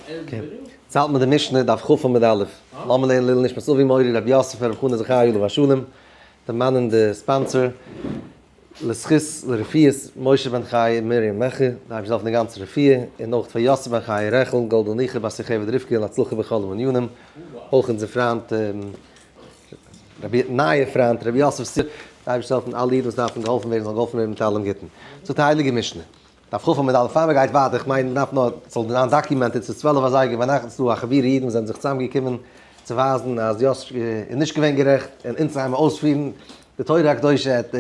Okay. יעצט האלט מען די משנה, דף כ עמוד א'. לאמיר לערנען לעילוי נשמת אבי מורי רבי יוסף רבי חנא זכרי' עליו השלום, דערמאנען די sponsor, לזכות לרפואת משה בן חיה מרים מעכי, די אייבערשטער זאל העלפן די גאנצע רפואה, און אויך פאר יוסף בן חיה רעכל, גאלדא ניחא בת יוכבד רבקה, להצלחה בכל הענינים. אויך אונזער פריינט רבי נייע פריינט רבי יוסף סי', די אייבערשטער זאל העלפן אלע אידן וואס דארפן געהאלפן ווערן זאלן געהאלפן ווערן מיט אלעם גוטן. זאגט די הייליגע משנה. דף כ עמוד א' פאר מען גייט ווייטער, איך מיין מען דארף נאר ס'זאל זיין documented, ס'איז 12 אזייגער ביינאכט, ס'איז דא א חבורה אידן וואס זענען זיך צוזאם געקומען צו ווייזן אז יאסי איז נישט געווען גערעכט און אונז גיימער אויספירן די תורה הקדושה העט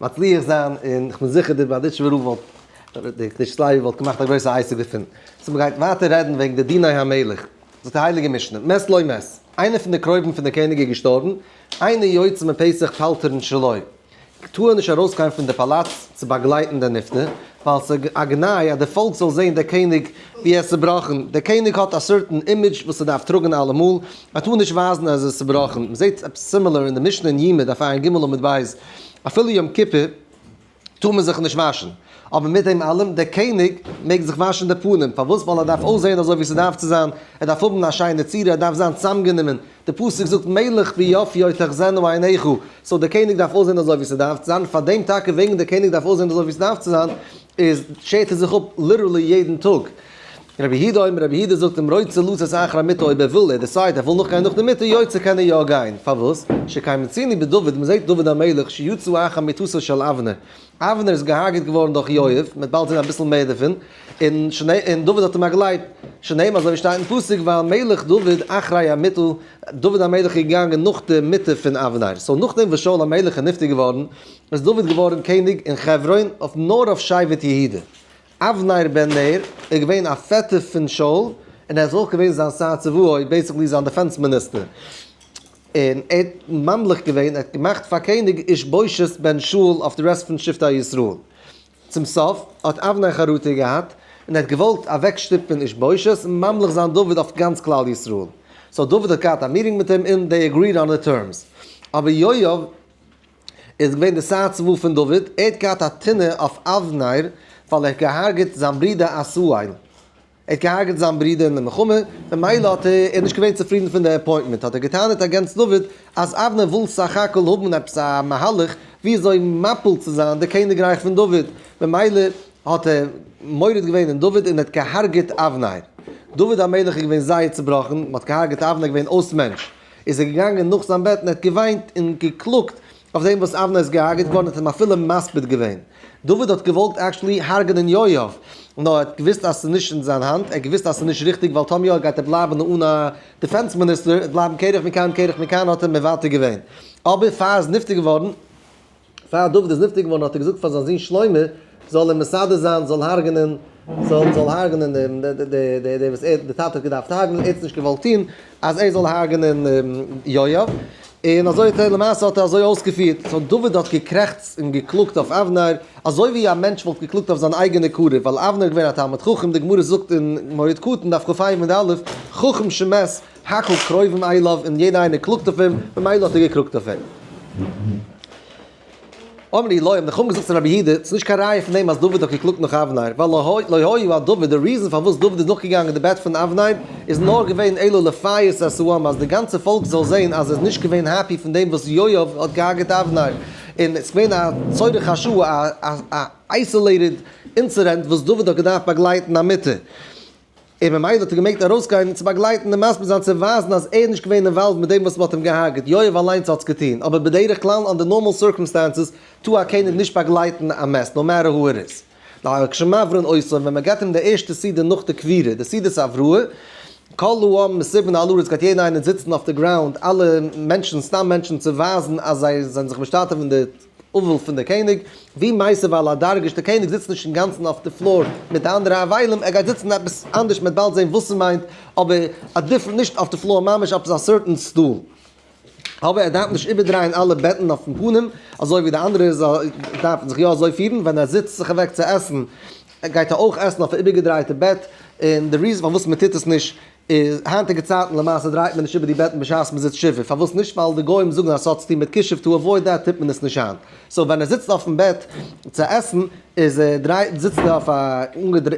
מצליח זיין, און איך בין זיכער דער בארדיטשובער רב וואלט, דער קדושת לוי וואלט געמאכט א גרויסע עסק דערפון. so מען גייט ווייטער רעדן וועגן די דיני המלך, זאגט די הייליגע משנה, מת לו מת, איינער פון די קרובים פון די קעניג איז געשטארבן, אינו יוצא מפתח פלטרין שלו. טאר נישט ארויסגיין פון די פאלאץ צו באגלייטן דער נפטר, ווייל ס'איז א גנאי אז די פאלק זאל זען דער קעניג ווי ער איז צובראכן, דער קעניג האט א certain image וואס ער דארף טראגן אלעמאל, ער טאר נישט ווייזן אז ער איז צובראכן, מ'זעט עפעס similar אין די משנה אין יומא דף ע"ג עמוד ב', אפילו יום כיפור טאר מען זיך נישט וואשן, אבער מיט דעם אלעם, דער קעניג מעג זיך וואשן די פנים, פארוואס? ווייל ער דארף אויסזען אזוי ווי ס'דארף צו זיין, ער דארף האבן א שיינע צורה, ער דארף זיין צוזאמגענומען, די פסוק זאגט מלך ביפיו תחזינה עיניך, so דער קעניג דארף אויסזען אזוי ווי ס'דארף צו זיין, פאר דעם טאקע וועגן דער קעניג דארף אויסזען אזוי ווי ס'דארף צו זיין, איז שערט ער זיך אפ literally יעדן טאג. רבי יהודה אומר, רבי יהודה זאגט אם רוצה לצאת אחר המיטה אויב ער וויל, ער decide ער וויל נאכגיין נאך די מיטה, יוצא קען ער יא גיין, פארוואס? שכן מצינו בדוד, מ'זעט דוד המלך שיצא אחר מיטתו של אבנר, אבנר איז געהארגעט געווארן דורך יואב, מ'וועט באלד זען אביסל מער דערפון, און און דוד האט אים באגלייט, שנאמר אזוי ווי שטייט אין פסוק והמלך דוד אחרי המיטה, דוד המלך איז געגאנגען נאך די מיטה פון אבנר, so נאכדעם וואס שאול המלך איז נפטר געווארן, איז דוד געווארן קעניג אין חברון אויף נאר אויף שבט יהודה. אבנר בן נר איז געווען א פעטער פון שאול, און ער איז אויך געווען זיין שר צבאו, basically זיין defense minister. און ער האט ממליך געווען, ער האט געמאכט פאר קעניג איש בושת בן שאול אויף די rest פון שבטי ישראל. צום סוף האט אבנר חרטה געהאט, און ער האט געוואלט אוועקשטופן איש בושת און ממליך זיין דוד אויף גאנץ כלל ישראל. so דוד האט געהאט א meeting מיט אים און they agreed on the terms. אבער יואב איז געווען די שר צבא פון דוד, ער האט געהאט א טענה אויף אבנר ווייל ער האט געהארגעט זיין ברודער עשהאל. ער האט געהארגעט זיין ברודער אין די מלחמה, ממילא האט ער איז נישט געווען צופרידן פון די appointment, האט ער געטענה'ט against דוד אז אבנר וויל סך הכל האבן עפעס א מהלך וויאזוי מפיל צו זיין די קעניגרייך פון דוד, ממילא האט ער מורד געווען אין דוד און האט געהארגעט אבנר. דוד המלך איז געווען זייער צובראכן, מען האט געהארגעט אבנר געווען אויס מענטש, איז ער געגאנגען נאך זיין בעט און ער האט געוויינט און געקלאגט אויף דעם וואס אבנר איז געהארגעט געווארן האט אים אפילו מספיד געווען. דוד האט געוואלט actually הרג'נען יואב, נאר ער האט געוואוסט אז ס'איז נישט אין זיין האנט, ער האט געוואוסט אז ס'איז נישט ריכטיג ווייל טאמער יא גייט ער בלייבן אן א defense minister, ער וועט בלייבן קרח מכאן קרח מכאן האט ער מוותר געווען. אבער פאר ער איז נפטר געווארן, פאר דוד איז נפטר געווארן האט ער געזאגט פאר זיין זון שלמה זאל אים מסדר זיין זאל הרג'נען זאל זאל הרג'נען דעם די די וואס ער די טאטע האט געדארפט הרג'נען ער האט עס נישט געוואלט טון אז ער זאל הרג'נען יואב און אזוי האט ער למעשה האט ער אזוי אויסגעפירט so דוד האט געקרעכצט און געקלאגט אויף אבנר אזוי ווי א מענטש וואלט געקלאגט אויף זיין אייגענע קרוב ווייל אבנר איז געווען א תלמיד חכם די גמרא זאגט אין מועד קטן דף כ"ה עמוד א' חכם שמת הכל קרובים אליו און יעדער איינער קלאגט אויף אים, ממילא האט ער געקלאגט אויף אים. אמרו לו, האבן די חכמים געזאגט צו רבי יהודה, ס'איז נישט קיין ראיה פון דעם אז דוד האט געקלאגט נאך אבנר, ווייל לא היה דוד, די reason פארוואס דוד איז נאכגעגאנגען די בעט פון אבנר, איז נאר געווען אלא לפייס את העם, אז די גאנצע פאלק זאל זען אז ער איז נישט געווען happy פון דעם וואס יואב האט געהארגעט אבנר, און עס איז געווען א צורך השעה, א isolated incident וואס דוד האט געדארפט באגלייטן א מיטה. און ממילא האט ער געמעגט ארויסגיין צו באגלייטן און מסביר זיין צו ווייזן אז ער איז נישט געווען involved מיט דעם וואס מ'האט אים געהארגעט, יואב אליינס האט עס געטון, אבער בדרך כלל under normal circumstances טאר א קעניג נישט באגלייטן א מת no matter who it is. נאר כשמעברין אותו ווען מ'געט אים די ערשטע סעודה נאך די קבירה, די סעודת הבראה, כל העם מסובין על הארץ גייט יעדער איינער זיצן אויף די ground, אלע מענטשן, סתם מענטשן צו ווייזן אז זיי זענען זיך משתתף אין די אבל פון דער קעניג, והוא מיסב על הדרגש, דער קעניג זיצט נישט אינגאנצן אויף די floor מיט די אנדערע אבלים, ער גייט זיצן עפעס אנדערש, מ'וועט באלד זען וואס ס'מיינט, אבער א different, נישט אויף די floor ממש, עפעס א certain סטול. אבער ער דארף נישט איבערדרייען אלע בעטן אויפן פנים, אזוי ווי די אנדערע דארפן זיך יא אזוי פירן, ווען ער זיצט זיך אוועק צו עסן, גייט ער אויך עסן אויף א איבערגעדרייטע בעט, און די reason פארוואס מ'טוט עס נישט. איז היינטיגע צייטן למעשה דרייט מען נישט איבער די בעטן בשעת מען זיצט שבעה, פארוואס נישט? ווייל די גוים זאגן אז ס'האט צוטון מיט כישוף, to avoid that טוט מען עס נישט היינט. so ווען ער זיצט אויפן בעט צו עסן איז ער דרייט זיצט ער אויף א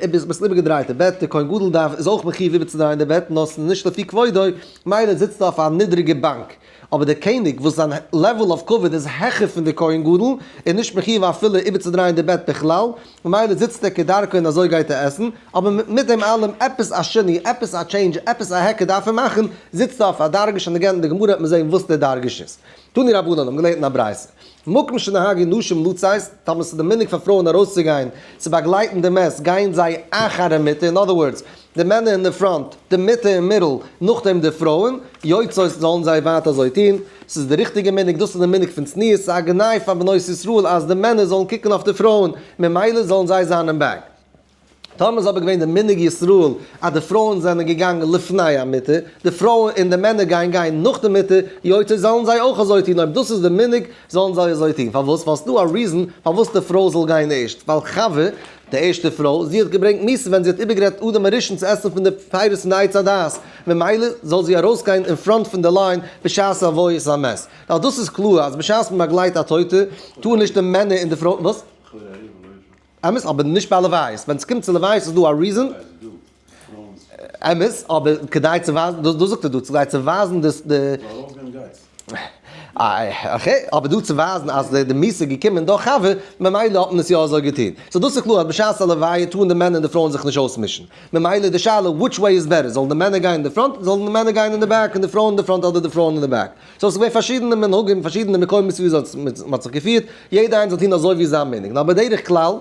אביסל איבערגעדרייטע בעט, די כהן גדול דארף איז אויך מחיוב איבערצודרייען די בעט נאר ס'איז נישט לפי כבודו, מילא זיצט ער אויף א נידריגע באנק. אבער דער קעניג וואס זיין level of כבוד איז העכער פון די כהן גדול איז נישט מחיוב אפילו איבערצודרייען די בעט בכלל, ממילא זיצט ער כדרכו און אזוי גייט ער עסן, אבער מיט דעם אלעם עפעס א שינוי, עפעס א change, עפעס א היכר דארף ער מאכן, זיצט ער אויף א דרגש און again אין די גמרא וועט מען זען וואס דער דרגש איז. תנו רבנן האבן געלערנט אין א ברייתא, מקום שנהגו נשים לצאת, טאמער ס'איז די מנהג פאר פרויען ארויסצוגיין צו באגלייטן די מת, גייען זיי אחר המיטה, in other words, די מענער אין די front, די מיטה אין middle, נאכדעם די פרויען, יוצאות זאלן זיי ווייטער אזוי טון, ס'איז די ריכטיגע מנהג, דאס איז די מנהג פון צניעות, ס'איז א גנאי פאר בנות ישראל אז די מענער זאלן קוקן אויף די פרויען, ממילא זאלן זיי זיין אין back. טאמער איז אבער געווען די מנהג ישראל אז די פרויען זענען געגאנגען לפני המיטה, די פרויען און די מענער גייען גיין נאך די מיטה, יוצאות זאלן זיי אויך אזוי טון, אויב דאס איז די מנהג זאלן זיי אזוי טון, פארוואס? ווייל ס'דא א reason פארוואס די פרוי זאל גיין ערשט, ווייל חוה, די ערשטע פרוי, זי האט געברענגט מיתה ווען זי האט איבערגערעדט אדם הראשון צו עסן פון די פירות פון די עץ הדעת, ממילא זאל זי ארויסגיין אין front פון די line בשעת הלוויית המת. ווייל דאס איז קלאר אז בשעת מ'באגלייט א טויטע, טארן נישט די מענער און די פרויען, וואס? אמת, אבער נישט ביי לוויות. ווען ס'קומט צו לוויות איז דא א reason. אמת, אבער כדי צו ווייזן, דאס זאגט ער דא, כדי צו ווייזן די. okay, אבער דא צו ווייזן אז די מיתה איז געקומען דורך חוה, ממילא האט מען עס יא אזוי געטון. so דאס איז קלאר אז בשעת א לוויה טארן די מענער און די פרויען זיך נישט אויסמישן. ממילא איז די שאלה which way is better, זאלן די מענער גיין אין די front, זאלן די מענער גיין אין די back, און די פרויען אין די front אדער די פרויען אין די back. so עס איז געווען פארשידענע מנהגים, פארשידענע מקומות ווי מען האט זיך געפירט, יעדער איינער זאל טון אזוי ווי זיין מנהג. נאר בדרך כלל,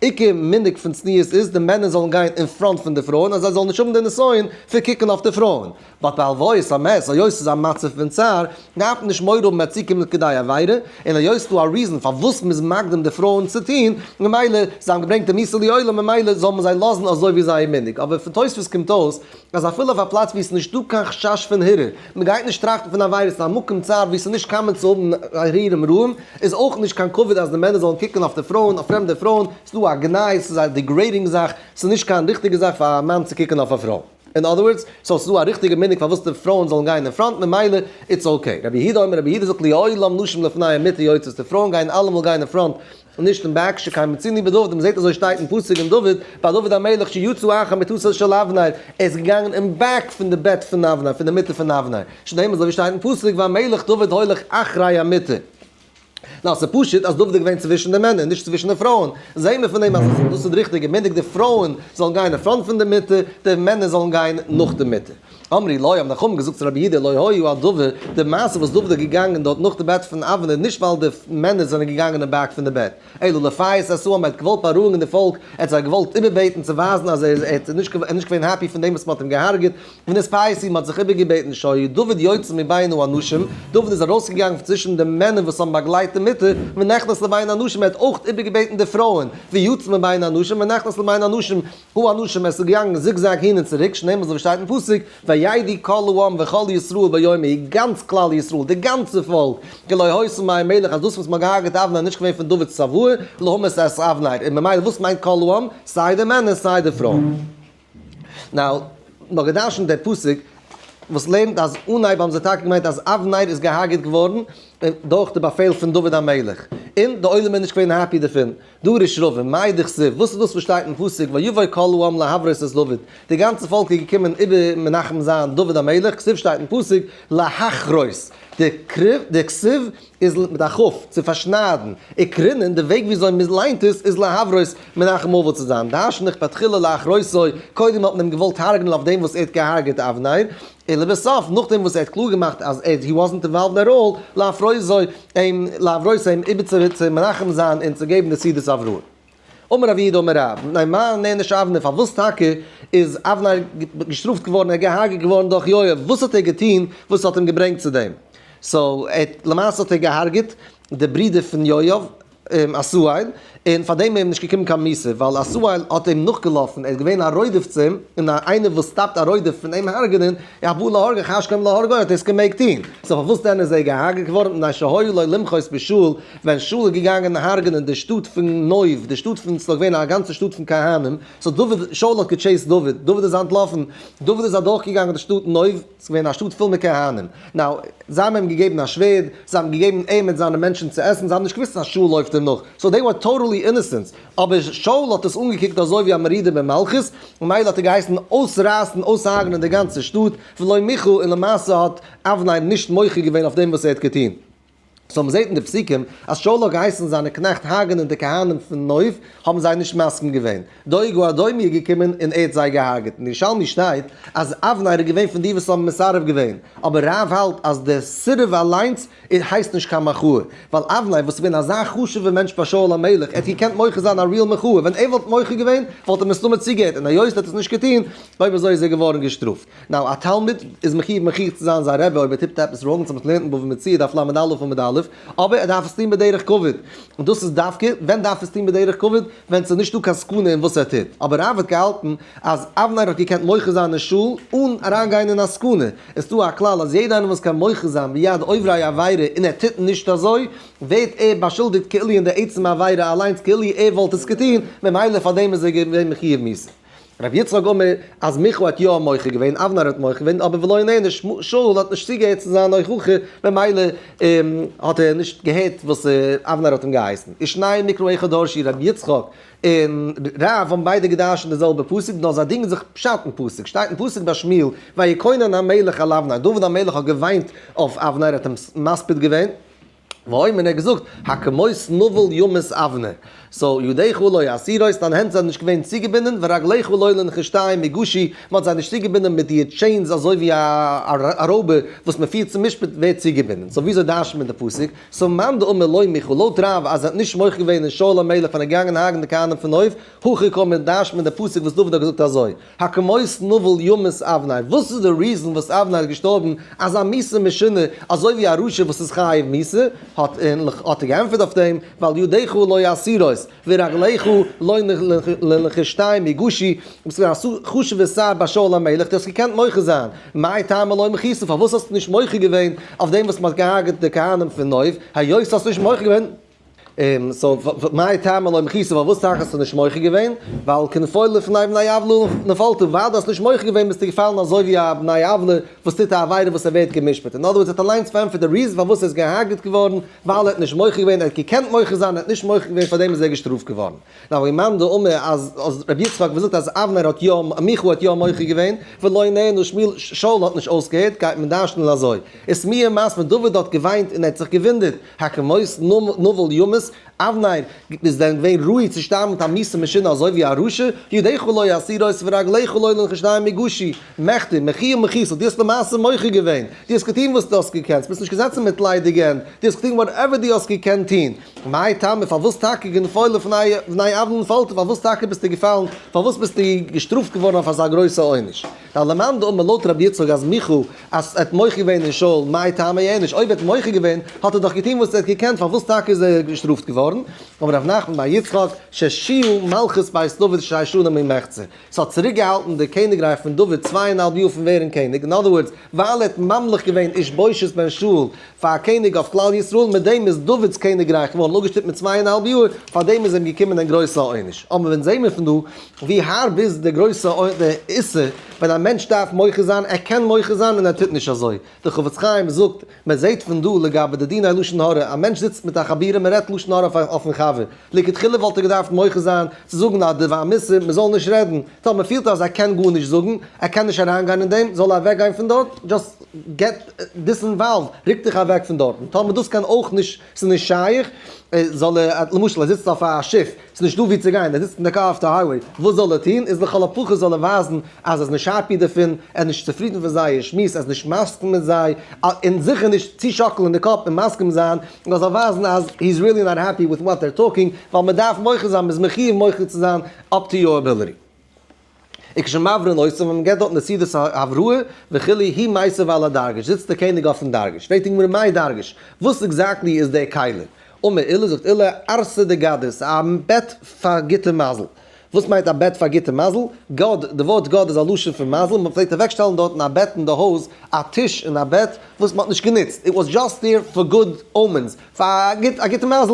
עיקר מנהג פון צניעות איז די מענער זאלן גיין אין front פון די פרויען אז זיי זאלן נישט האבן די נסיון פון קוקן אויף די פרויען. but ביי הלוויית המת, היות ס'איז א מצב פון צער, דארף מען נישט מורא האבן מ'וועט צוקומען כדי עבירה, און היות ס'דא א reason פארוואס מ'איז מקדים די פרויען צו טון, ממילא, זיי האבן געברענגט די מיתה לעולם ממילא זאל מען זיי לאזן אזוי ווי זייער מנהג. אבער פון תוספות קומט אויס אז אפילו אויף א פלאץ וואו ס'איז נישטא קיין חשש פון הרהור, מ'גייט נישט טראכטן פון עבירות אין א מקום צר וואו ס'איז נישט common צו האבן הרהורים רעים, איז אויך נישט קיין כבוד אז די מענער זאלן קוקן אויף די פרויען, אויף פרעמדע פרויען, ס'איז דא א גנאי, ס'איז א degrading זאך, ס'איז נישט קיין ריכטיגע זאך פאר א מאן צו קוקן אויף א פרוי. in other words, so ס'איז דא א ריכטיגע מנהג פארוואס די פרויען זאלן גיין אין front, ממילא it's okay. רבי יהודה אומר, רבי יהודה זאגט לעולם נשים לפני המיטה יוצאות, די פרויען גייען אלעמאל גיין אין front, און נישט אין back, שכן מצינו בדוד, מ'זעט אזוי שטייט אין פסוק אין דוד, ביי דוד המלך שיצא אחר מיטתו של אבנר, ער איז געגאנגען אין back פון די בעט פון אבנר, פון די מיטה פון אבנר, שנאמר אזוי ווי שטייט אין פסוק והמלך דוד הולך אחרי המיטה. נאר ס'איז פשוט אז דוד איז געווען צווישן די מענער, נישט צווישן די פרויען. זעהן מיר פון דעם אז דאס איז די ריכטיגע מנהג, די פרויען זאלן גיין אין front פון די מיטה, די מענער זאלן גיין נאך די מיטה. אמרו לו, האבן די חכמים געזאגט צו רבי יהודה, לא היה הדבר, די מעשה וואס דוד איז געגאנגען דארט נאך די בעט פון אבנר, נישט ווייל די מענער זענען געגאנגען אין back פון די בעט, אלא לפייס את העם, ער האט געוואלט בארואיגן די פאלק, ער האט זיי געוואלט איבערבעטן צו ווייזן אז ער איז נישט געווען happy פון דעם וואס מען האט אים געהארגעט, ונתפייסו, מען האט זיך איבערגעבעטן, שהיה דוד יוצא מבין האנשים, דוד איז ארויסגעגאנגען פון צווישן די מענער וואס האבן באגלייט די מיטה, ונכנס לבין הנשים, ער האט אויך איבערגעבעטן די פרויען, ויצא מבין האנשים ונכנס לבין הנשים, האנשים, עס איז געגאנגען זיגזאג הין און צוריק, שנאמר אזוי ווי שטייט אין פסוק, וידעו כל העם וכל ישראל ביום ההוא, גאנץ כלל ישראל, די גאנצע פאלק, כי לא היתה מהמלך, אז דאס וואס מען האט געהארגעט אבנר איז נישט געווען פון דוד'ס צוואה, להמית את אבנר, און ממילא וואס מיינט כל העם? סיי די מענער סיי די פרויען. now, נאך געדרשנט דער פסוק וואס לערנט אז אנהייב האבן זיי טאקע געמיינט אז אבנר איז געהארגעט געווארן דורך די באפעל פון דוד המלך, און די עולם איז נישט געווען happy דערפון. דרש רבא, מאי דכתיב, וואס איז דאס וואס שטייט אין פסוק ויבא כל העם להברות את דוד, די גאנצע פאלק איז געקומען איבער מנחם זיין דוד המלך, כתיב שטייט אין פסוק להכרות, די כתיב איז מיט א כ', צו פארשניידן, וקרינן, די וועג וויאזוי מען ליינט עס איז להברות, מנחם אבל צו זיין, דרשן איך בתחילה להכרותו, קודם האט מען אים געוואלט הרג'נען אויף דעם וואס ער האט געהארגעט אבנר, און לבסוף, נאכדעם וואס ער האט קלאר געמאכט אז ער he wasn't involved at all, להפרותו, אים להברות אים איבער צו מנחם זיין און צו געבן די סעודת הבראה. אמר רב יהודה אמר רב, מפני מה נענש אבנר, פארוואס טאקע איז אבנר געשטראפט געווארן, ער איז געהארגעט געווארן דורך יואב, וואס האט ער געטון וואס האט אים געברענגט צו דעם? so ער האט למעשה האט ער געהארגעט די ברודער פון יואב, עשהאל, און פאר דעם איז אים נישט געקומען קיין מיתה, ווייל עשהאל האט אים נאכגעלאפן, ער איז געווען א רודף צו אים, און איינער וואס stop ט א רודף פון אים הרג'נען, הבא להרגך השכם להורגו האט ער עס געמעגט טון, so פארוואס דען איז ער געהארגעט געווארן מפני שהיה לו למחות בשאול, ווען שאול איז געגאנגען הרג'נען די שטאט פון נוב, די שטאט פון, ס'איז דאך געווען א גאנצע שטאט פון כהנים, so דוד, שאול האט גע chase ט דוד, דוד איז אנטלאפן, דוד איז אדורכגעגאנגען די שטאט נוב, ס'איז געווען א שטאט פול מיט כהנים. now, זיי האבן אים געגעבן א שווערד, זיי האבן געגעבן אים מיט זיינע מענטשן צו עסן, זיי האבן נישט געוואוסט אז שאול לויפט אים נאך, so they were totally innocents. אבער שאול האט עס אנגעקוקט אזוי ווי א מרידה במלכות, ממילא האט ער געהייסן אויסרייסן, אויסהרג'נען די גאנצע שטאט, ולא מיחו, און למעשה האט אבנר נישט מוחה געווען אויף דעם וואס ער האט געטון. so מ'זעט אין די פסוקים אז שאול האט געהייסן זיינע קנעכט הרג'נען די כהנים פון נוב, האבן זיי נישט מסכים געווען. דואג האדומי איז געקומען און ער האט זיי געהארגעט. אין ירושלמי שטייט אז אבנר איז געווען פון די וואס האבן מסרב געווען, אבער רב האלט אז דער סירוב אליינס הייסט נישט קיין מחאה, ווייל אבנר וואס איז געווען אזא חשוב'ער מענטש ביי שאול המלך, ער האט געקענט מוחה זיין א real מחאה, ווען ער וואלט מוחה געווען וואלט ער מסתמא צוגעהערט, און היות ער האט עס נישט געטון, אויב אזוי איז ער געווארן געשטראפט. now, א תלמיד איז מחיוב מוכיח צו זיין זיין רבי אויב ער טוט עפעס wrong, צו לערנט אין בבא מציעא דף ל"א עמוד א', אבער ער דארף עס טון בדרך כבוד. און דאס איז דווקא, ווען דארף עס טון בדרך כבוד? ווען ס'איז נישטא קיין סכנה אין וואס ער טוט. אבער רב האט געהאלטן אז אבנר האט געקענט מוחה זיין אין שול אן אריינגיין אין א סכנה. עס איז דא א כלל אז יעדער איינער וואס קען מוחה זיין ביד עוברי עבירה און ער טוט נישט אזוי, ווערט ער באשולדיגט כאילו אין די עצם עבירה אליינס כאילו ער וואלט עס געטון, ממילא פאר דעם איז ער געווען מחיוב מיתה. רבי יצחק אומר אז מיחו האט יא מוחה געווען, אבנר האט מוחה געווען, אבער ולא נענש, שאול האט נישט צוגעהערט צו זיין הוכחה, ממילא האט ער נישט געהערט וואס אבנר האט אים געהייסן. ושניהם מקרא אחד דרשו, רבי יצחק און רב האבן ביידע געדרשנט די זעלבע פסוק, נאר זיי דינגען זיך פשט אין פסוק. שטייט אין פסוק ביי שמואל, ויקונן המלך על אבנר, דוד המלך האט געוויינט אויף אבנר, ער האט אים מספיד געווען. ואומר און ער האט געזאגט, הכמות נבל ימות אבנר. so ידיך לא אסירות, דיינע הענט זענען נישט געווען צוגעבינדן, ורגליך לא לנחושתים מגושי, מען האט זיי נישט צוגעבינדן מיט די chains אזוי ווי א רויבער וואס מען פירט צום משפט ווערט צוגעבינדן. so וויאזוי דרש'נט מען די פסוק? so מאן דאמר לא מיחו, לויט רב אז ער האט נישט מוחה געווען אין שאול המלך ווען ער איז געגאנגען הרג'ן די כהנים פון נוב, הכי קאמר דרש'נט מען די פסוק וואס דוד האט געזאגט אזוי, הכמות נבל ימות אבנר, וואס איז די reason וואס אבנר איז געשטארבן אזא מיתה משונה אזוי ווי א רשע וואס איז חייב מיתה, האט האט ער געענטפערט אויף דעם, ווייל ידיך לא אסירות ורגליך לא לנחושתים מגושי, ביסט געווען א חשוב'ער שר ביי שאול המלך, דו האסט געקענט מוחה זיין, מאי טעמא לא מחית, פארוואס האסטו נישט מוחה געווען אויף דעם וואס מען האט געהארגעט די כהנים פון נוב, היות האסט נישט מוחה געווען. so מאי טעמא לא מחית, פארוואס טאקע האסטו נישט מוחה געווען? ווייל כנפול לפני בני עוולה נפלת, ווייל דו האסט נישט מוחה געווען ביסטו געפאלן אזוי ווי א בני עוולה וואס טוט א עבירה וואס ער ווערט גע'משפט. אין other words, ער האט אליינס פארענטפערט די reason פארוואס ער איז געהארגעט געווארן, ווייל ער האט נישט מוחה געווען, ער האט געקענט מוחה זיין, ער האט נישט מוחה געווען פארדעם איז ער געשטראפט געווארן. now ומאן דאמר אז רבי יצחק וואס זאגט אז אבנר האט יא, מיחו האט יא מוחה געווען, ולא נענה שמואל, שאול האט נישט אויסגעהערט, גייט מען דרש'נען אזוי. איז מיר מסביר, דוד האט געוויינט און ער האט זיך געוואונדערט, הכמות נבל ימות, אבנר איז דען געווען ראוי צו שטארבן מיט א מיתה משונה אזוי ווי א רשע? ידיך לא אסירות ורגליך לא לנחושתים מגושי, מכדי, מחי ומחית, דו האסט למעשה מוחה געווען, דו האסט געטון וואס דו האסט געקענט, ביסט נישט געזעצן מיט ליידיגע הענט, דו האסט געטון whatever דו האסט געקענט טון. מאי טעמא, פארוואס טאקע כנפול לפני בני עוולה נפלת, פארוואס טאקע ביסטו געפאלן, פארוואס ביסטו געשטראפט געווארן אויף אזא גרויסע עונש? ווייל למאן דאמר לויט רבי יצחק אז מיחו אז ער האט מוחה געווען אין שאול מאי טעמא יענש, אויב ער האט מוחה געווען האט ער דאך געטון וואס ער האט געקענט פארוואס טאקע איז ער געשטראפט געווארן? אמר רב נחמן בר יצחק שהשיאה מלכות בית דוד שש שנים ומחצה, ס'האט צוריק געהאלטן די קעניגרייך פון דוד צוויי און האלב יאר פון ווערן קעניג, אין other words ווייל ער האט ממליך געווען איש בושת בן שאול פאר א קעניג אויף כלל ישראל, מיט דעם איז דוד'ס קעניגרייך געווארן אפגעשטופט מיט צוויי און א האלב יאר, פאר דעם איז אים געקומען דער גרויסע עונש. אבער ווען זעהן מיר פון דא ווי הארב איז די גרויסע איסור ווען א מענטש דארף מוחה זיין, ער קען מוחה זיין און ער טוט נישט אזוי. דער חפץ חיים זאגט, מען זעהט פון דא לגבי די דיני לשון הרע, א מענטש זיצט מיט א חבירה מען רעדט לשון הרע אויפן חבר, לכתחילה וואלט ער געדארפט מוחה זיין צו זאגן א דבר מוסר מען זאל נישט רעדן, טאמער פילט ער אז ער קען גארנישט זאגן, ער קען נישט אריינגיין אין דעם, זאל ער אוועקגיין פון דארט, just get disinvolved, רוק דיך אוועק פון דארטן, טאמער דאס קען אויך נישט, ס'איז נישט שייך, זאל ער, למשל ער זיצט אויף א שיף, ס'איז נישטא וואו צו גיין, ער זיצט אין די קאר אויף די highway, וואס זאל ער טון? איז לכל הפחות זאל ער ווייזן אז ער איז נישט happy דערפון, ער איז נישט צופרידן פון זייער שמועס, ער איז נישט מסכים מיט זיי, און זיכער נישט צושאקלען די קאפ און מסכים זיין, נאר זאל ווייזן אז he is really not happy with what they're talking, ווייל מ'דארף מוחה זיין, מ'איז מחיוב מוחה צו זיין up to your ability. וכשמעברין אותו, ווען מ'געט דארטן די סעודת הבראה וכו', הוא מיסב על הדרגש, זיצט דער קעניג אויפן דרגש, פרעגט די גמרא מאי דרגש, וואס exactly איז דער כלי? אמר עולא, זאגט עולא, ערסא דגדא, ס'איז א בעט פאר גוטע מזל. וואס מיינט א בעט פאר גוטע מזל? גד, די ווארט גד איז א לשון פון מזל, מען פלעגט אוועקשטעלן דארטן א בעט אין די הויז, א טיש און א בעט, וואס מען האט נישט גענוצט, it was just there for good omens, פאר א גוטע מזל,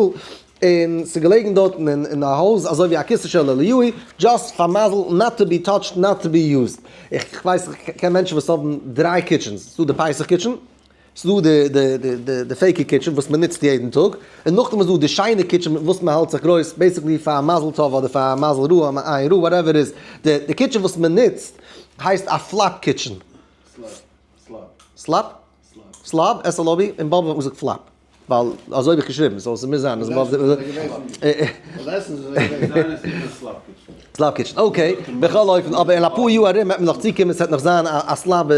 און ס'איז געלעגן דארטן אין א הויז אזוי ווי א כסא של אליהו, just פאר מזל, not to be touched, not to be used. איך ווייס, איך קען מענטשן וואס האבן דריי kitchens, ס'איז דא די פסח kitchen, ס'איז דא די fake ע kitchen וואס מ'נוצט יעדן טאג, און נאכדעם איז דא די שיינע kitchen מיט וואס מ'האלט זיך גרויס, basically פאר א מזל טוב אדער פאר א מזל רע, א עין רע, whatever איז, די kitchen וואס מ'נוצט הייסט א flop kitchen. Slop? Slop? S L O B? אין באבוב האט מען געזאגט flop. ווייל אזוי האב איך געשריבן, so ס'מוז זיין אז slop kitchen, okay, בכל אופן, אבער אין אפאר יאר ארום וועט מען נאך צוקומען, ס'וועט נאך זיין א slab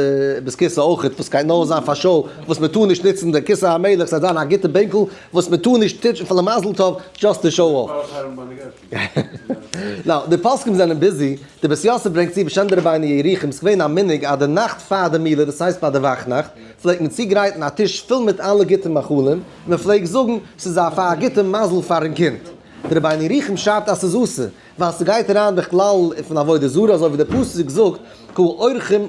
בית כסא אויכעט, וואס גייט נאר זיין פאר show, וואס מען טאר נישט נוצן, די כסא המלך, ס'וועט זיין א גוטע בענקל, וואס מען טאר נישט touch ן פאר למזל טוב, just to show off. Now, די פוסקים זענען busy, די בית יוסף ברענגט צו בשם די רבינו ירוחם, ס'איז געווען א מנהג אז די נאכט פאר די מילה, דאס הייסט ביי די וואכנאכט, פלעגט מען צוגרייטן א טיש פול מיט אלע גוטע מאכלים, מען פלעגט זאגן ס'איז א פאר א גוטע מזל פארן קינד. די רבינו ירוחם שרייבט אז ס'איז אסור, ווייל ס'גייט אריין בכלל פון עבודה זרה, אזוי ווי דער פסוק זאגט כי האורחים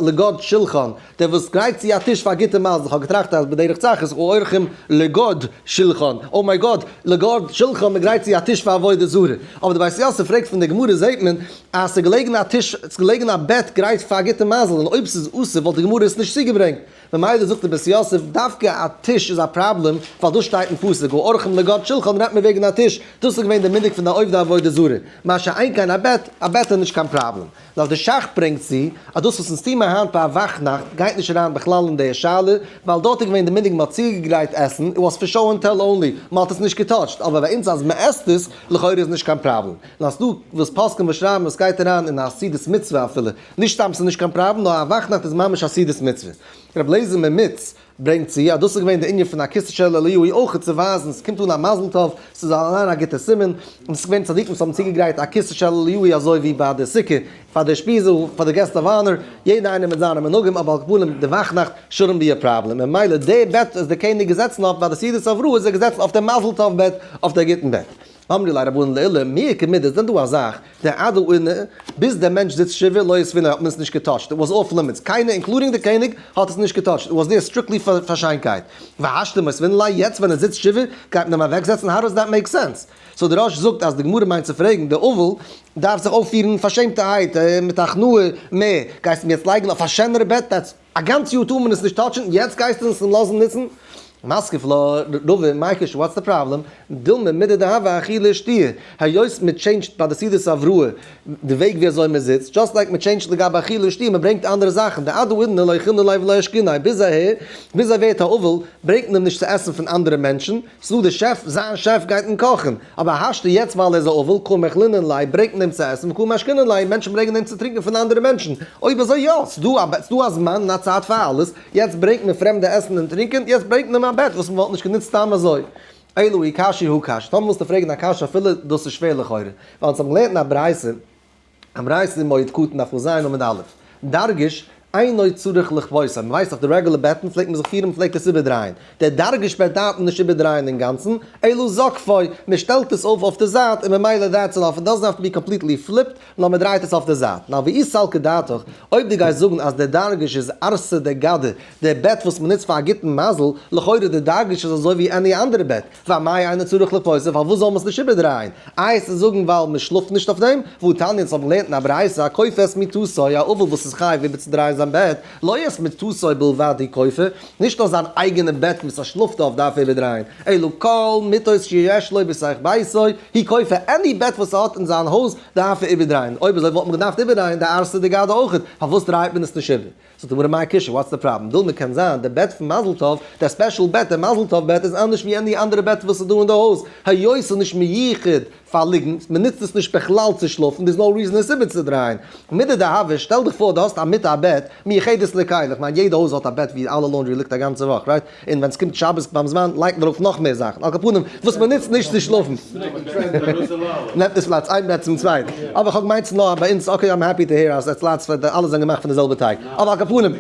לגד שלחן, דער וואס גרייט צו א טיש פאר א גוטע מזל, כ'האב געטראכט אז בדרך צחות איז האורחים לגד שלחן, oh my god, לגד שלחן, מען גרייט צו א טיש פאר עבודה זרה. אבער די בית יוסף פרעגט פון די גמרא זעט מען אז ס'איז געלעגן א טיש, ס'איז געלעגן א בעט גרייט פאר א גוטע מזל, און אויב ס'איז אסור וואלט די גמרא עס נישט צוגעברענגט. ממילא זאגט די בית יוסף, דווקא א טיש איז א פראבלעם, ווייל דאס שטייט אין פסוק, האורחים לגד שלחן רעדט מען וועגן א טיש, דאס איז געווען די מנהג פון די עובדי עבודה זרה, מה שאין כן א בעט, א בעט איז נישט קיין פראבלעם. נאר די שך ברענגט צו, אז דאס וואס אונז טוהן מיר היינט ביי א וואכנאכט גייט נישט אריין בכלל אין די שאלה, ווייל דארט איז געווען די מנהג מ'האט צוגעגרייט עסן, it was for show and tell only, מ'האט עס נישט געטאטשט, אבער ביי אונז אז מ'עסט עס, לכאורה איז נישט קיין פראבלעם. נאר ס'דא וואס פוסקים וואס שרייבן עס גייט אריין אין א סעודת מצוה אפילו, נישט סתם ס'איז נישט קיין פראבלעם נאר א וואכנאכט איז ממש א סעודת מצוה. רבי אליעזר ממיץ ברענגט צו אז דאס איז געווען די ענין פון א כסא של אליהו אויך צו ווייזן ס'קומט אן א מזל טוב, ס'איז אליין א גוטע סימן, און ס'איז געווען צדיקים וואס האבן צוגעגרייט א כסא של אליהו אזוי ווי ביי די סוכה פאר די אושפיזא פאר די guest of honor, יעדער איינער מיט זיינע מנהגים אבער על כל פנים די וואכנאכט shouldn't be a problem, ממילא די בעט איז די קעניג געזעצן אויף ביי די סעודת הבראה איז ער געזעצן אויף די מזל טוב בעט אויף די גוטן בעט. אמרי ליה רבנן לעולא, מי איכא מידי, איז דען דא א זאך, דעד האידנא, ביז דער מענטש זיצט שבעה לא אותביניה האט מען עס נישט געטאטשט, it was off limits, קיינער including די קעניג האט עס נישט געטאטשט, it was there strictly פאר שיינקייט. והשתא מותבינן ליה, יעצט ווען ער זיצט שבעה גייט מען אים אוועקזעצן, how does that make sense? So דער ראש זאגט אז די גמרא מיינט צו פרעגן, דער אבל דארף זיך אויפפירן פארשעמטערהייט מיט הכנעה מער, גייסט אים יעצט לייגן אויף א שענערע בעט, that's א גאנץ יאר טאר מען עס נישט טאטשן, יעצט גייסטו עס אים לאזן נוצן? מתקיף לה רבא מאי קושיא what's the problem? דילמא מידי דהוה אכילה ושתיה, היות מען טשעינדזשט ביי די סעודת הבראה די וועג ווי אזוי מען זיצט, just like מען טשעינדזשט לגבי אכילה ושתיה, מען ברענגט אנדערע זאכן, דעד האידנא לא אכילנא ליה ולא אשקיניה, ביז אהער, ביז ער ווערט א אבל, ברענגט מען אים נישט צו עסן פון אנדערע מענטשן, ס'דא די שעף, זיין שעף גייט אים קאכן, אבער השתא יעצט ווייל ער איז א אבל, קא מאכלינן ליה, ברענגט מען אים צו עסן, וקא משקינן ליה, מענטשן ברענגען אים צו טרינקען פון אנדערע מענטשן, אויב אזוי יא, ס'דא א ס'דא א זמן און א צייט פאר אלעס, יעצט ברענגט מען פרעמדע עסן און טרינקען, יעצט ברענגט מען אים א בעט וואס מ'וואלט נישט גענוצט סתם אזוי. אלא אי קשיא הא קשיא, טאמער ווילסטו פרעגן א קשיא אפילו דאס איז שווער לכאורה, ווייל אונז האבן געלערנט אין א ברייתא, א ברייתא אין מועד קטן דף כז עמוד א', דרגש, אינו צריך לכפותו, מען ווייסט דאך די רעגולער בעטן פלעגט מען זיך פירן מען פלעגט עס איבערדרייען, דער דרגש בעט דארף מען נישט איבערדרייען אינגאנצן, אלא זוקפו, מען שטעלט עס אויף אויף די זייט און ממילא that's enough, it doesn't have to be completely flipped, נאר מען דרייט עס אויף די זייט. Now ואי סלקא דעתך, אויב דו גייסט זאגן אז דער דרגש איז ערסא דגדא, דער בעט וואס מען נוצט פאר א גוטן מזל, לכאורה דער דרגש איז אזוי ווי any אנדערע בעט, ואמאי אינו צריך לכפותו, פארוואס זאל מען עס נישט איבערדרייען? איי עס צו זאגן ווייל מען שלאפט נישט אויף דעם? והא תניא אונז האבן געלערנט אין א ברייתא הכופה את מיטתו, א אבל וואס איז חייב איבערצודרייען זיין בעט, לא את מיטתו בלבד הוא כופה, נישט נאר זיין אייגענע בעט וואס ער שלאפט אויף דארף ער איבערדרייען, אלא כל מיטות שיש לו בתוך ביתו הוא כופה, any בעט וואס ער האט אין זיין הויז דארף ער איבערדרייען, אויב אזוי וואלט מען געדארפט איבערדרייען די ערסא דגדא אויכעט, פארוואס דרייט מען עס נישט איבער? זאגט די גמרא מאי קושיא what's the problem, דילמא קען זיין די בעט פון מזל טוב, דער special בעט, דער מזל טוב בעט איז אנדערש ווי any אנדערע בעט וואס איז דא אין די הויז, היות ס'איז נישט מיוחד פאר ליגן, מ'נוצט עס נישט בכלל צו שלאפן, there's no reason עס איבערצודרייען. מידי דהוה, שטעל דיך פאר דו האסט א מיטה א בעט, מיוחדת לכלי, כ'מיין יעדע הויז האט א בעט ווי אלע laundry ליגט א גאנצע וואך, right? און ווען ס'קומט שבת ביים זמן לייגט מען ארויף נאך מער זאכן, על כל פנים וואס מ'נוצט נישט צו שלאפן. נעמט עס פלאץ איין בעט צום צווייטן. אבער כ'האב געמיינט ס'איז נאר ביי אונז, okay I'm happy to hear אז עטס ליידטס פאר אלע זענען געמאכט פון די זעלבע טייג. אבער על כל פנים.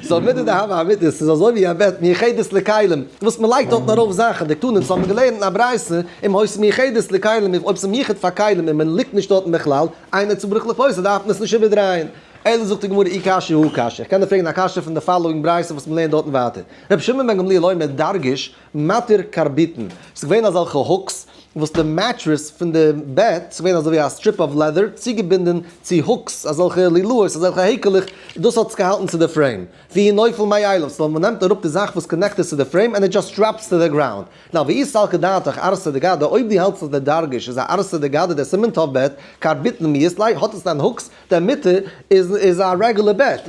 סאו מיטה דהוה אמיטה, ס'איז אזוי ווי א בעט מיוחדת לכלים, וואס מ'לייגט דארטן ארויף זאכן, דקתני, אונז האבן געלערנט אין א ברייתא, אם היתה מיוחדת לכלים, אויב ס'איז מיוחד פאר כלים און מען ליגט נישט דארטן בכלל, אינו צריך לפותה, דארף מען עס נישט איבערדרייען. אלא זאגט די גמרא אי קשיא הא קשיא, איך קען דיר פרעגן א קשיא פון די following ברייתא וואס מ'לערנט דארטן ווייטער, רבי שמעון בן גמליאל אומר דרגש מתיר קרביטין, ס'איז געווען אזעלכע hooks וואס די mattress פון די בעט, ס'איז געווען אזויווי א strip of leather צוגעבינדען צו hooks, אזעלכע לולאות, אזעלכע העקעלעך, דאס האט עס געהאלטן צו די frame, והוא נופל מאליו, so מ'נעמט אראפ די זאך וואס connect עס צו די frame and it just drops to the ground. Now ואי סלקא דעתך ערסא דגדא, אויב דו האלטסט אז דער דרגש איז א ערסא דגדא דער סימן טוב בעט, קרביטין מיהת ליה, האט עס ניין hooks, דער מיטה איז א רעגולער בעט.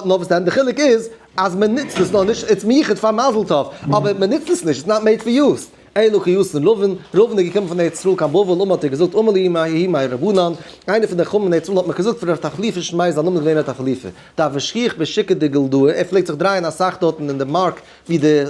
נאר וואס דען די חילוק איז אז מען נוצט עס נאר נישט, it's מיוחד פאר מזל טוב, אבער מען נוצט עס נישט, it's not made for use. אלא כי אתא רבין, רבין איז געקומען פון ארץ ישראל קיין בבל, אמר האט ער געזאגט, אמר לי ההוא מי רבנן, איינער פון די חכמים אין ארץ ישראל האט מיך געזאגט פון רב תחליפא שמיה זיין נאמען איז געווען רב תחליפא, דהוה שכיח בשוקא דגלדאה, ער פלעגט זיך דרייען אסאך דארטן אין די מארק ווי די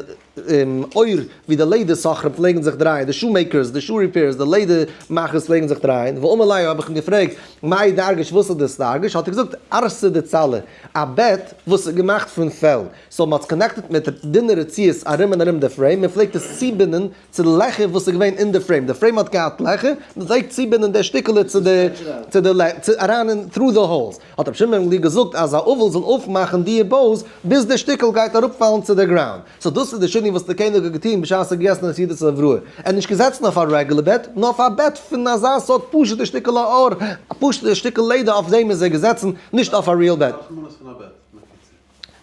עור ווי די לעדער סוחרים פלעגן זיך דרייען, די shoe makers, די shoe repairers, די לעדער מאכערס פלעגן זיך דרייען, ואמר ליה האב איך אים געפרעגט, מאי דרגש וואס איז דאס דרגש, האט ער געזאגט, ערסא דצלא, א בעט וואס איז געמאכט פון פעל, so מען האט עס connected מיט דינע רצועות ארום און ארום די frame, מען פלעגט עס צובינדן צו די לעכער וואס איז געווען אין די frame, די frame האט געהאט לעכער, מען פלעגט צובינדן די שטיקעלע צו די, צו די, אריין אין through the holes. האט רבי שמעון בן גמליאל געזאגט אז א אבל זאל אויפמאכן די bows ביז די שטיקל גייט אראפפאלן צו די ground. So דאס איז די שינוי וואס די קעניג האט געטון בשעת ער האט געגעסן די סעודת הבראה. ער האט נישט געזעצן אויף א רעגולער בעט, נאר אויף א בעט פון אזא סארט פשוט'ע שטיקל עור, א פשוט'ע שטיקל לעדער אויף דעם איז ער געזעצן, נישט אויף א real בעט.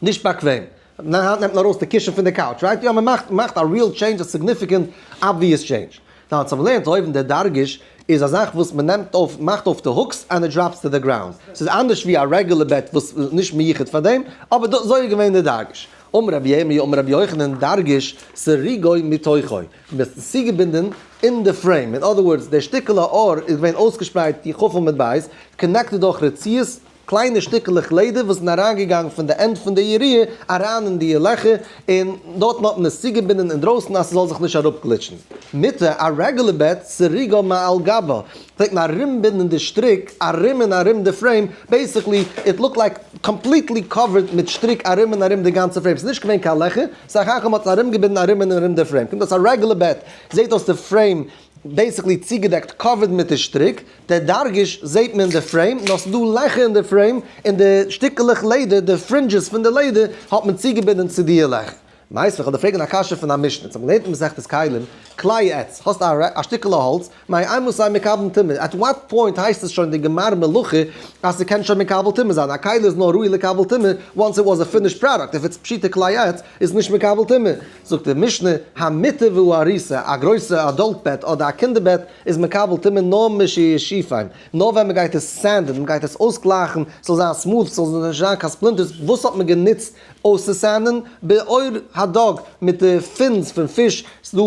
נישט באקוועם. ניין היינט נעמט מען ארויס די קישן פון די couch, right? יא מען מאכט מאכט א real change א significant obvious change. נאר צו לערנט אויבן דער דרגש איז א זאך וואס מען נעמט אויף מאכט אויף די hooks and it drops to the ground. ס'איז אנדערש ווי א רעגולער בעט וואס איז נישט מיוחד פאר דעם, אבער דא אזוי איז געווען דער דרגש. אמר רבי ירמי' אמר רבי יוחנן דרגש סריגו מתוכו. מען איז צוגעבינדען אין די frame. In other words דער שטיקעלע עור איז געווען אויסגעשפרייט די כ' עמוד בית, connected דורך רצועות, קליינע שטיקלעך לעדער וואס זענען אריינגעגאנגען פון די end פון די יריעה אריין אין די לעכער, און דארטן האט מען עס צוגעבינדען אינדרויסן אז ס'זאל זיך נישט אראפגליטשן. מיטה, א רעגולער בעט, סריגה מעל גבה, פלעגט מען ארומבינדן די שטריק ארום און ארום די frame, basically it looked like completely covered מיט שטריק ארום און ארום די גאנצע frame, ס'איז נישט געווען קיין לעכער, סך הכל מ'האט עס ארומגעבינדן ארום און ארום די frame, קומט אויס א רעגולער בעט זעט אויס די frame basically צוגעדעקט covered מיט די שטריק, דער דרגש זעהט מען אין די frame, נאר ס'איז דא לעכער אין די frame, און די שטיקלעך לעדער, די fringes פון די לעדער, האט מען צוגעבינדען צו די לעכער. מיתיבי, כ'וועל דיר פרעגן א קשיא פון א משנה, אונז האבן געלערנט אין מסכת כלים, כלי עץ, האסט א שטיקעלע האלץ, מאימתי מקבלין טומאה, at what point הייסט עס שוין די גמר מלאכה אז ס'קען שוין מקבל טומאה זיין, א כלי איז נאר ראוי לקבל טומאה once it was a finished product, if it's פשוטע כלי עץ איז נישט מקבל טומאה. זאגט די משנה, המיטה והעריסה, א גרויסע adult בעט אדער א קינדער בעט איז מקבל טומאה נאר משישיפם, נאר ווען מען גייט עס sand ן, מען גייט עס אויסגלייכן, ס'זאל זיין smooth, ס'זאל נישט זיין קיין splinters, וואס האט מען גענוצט אויסצו sand ן? בעור הדג, מיט די fins פון פיש, ס'דא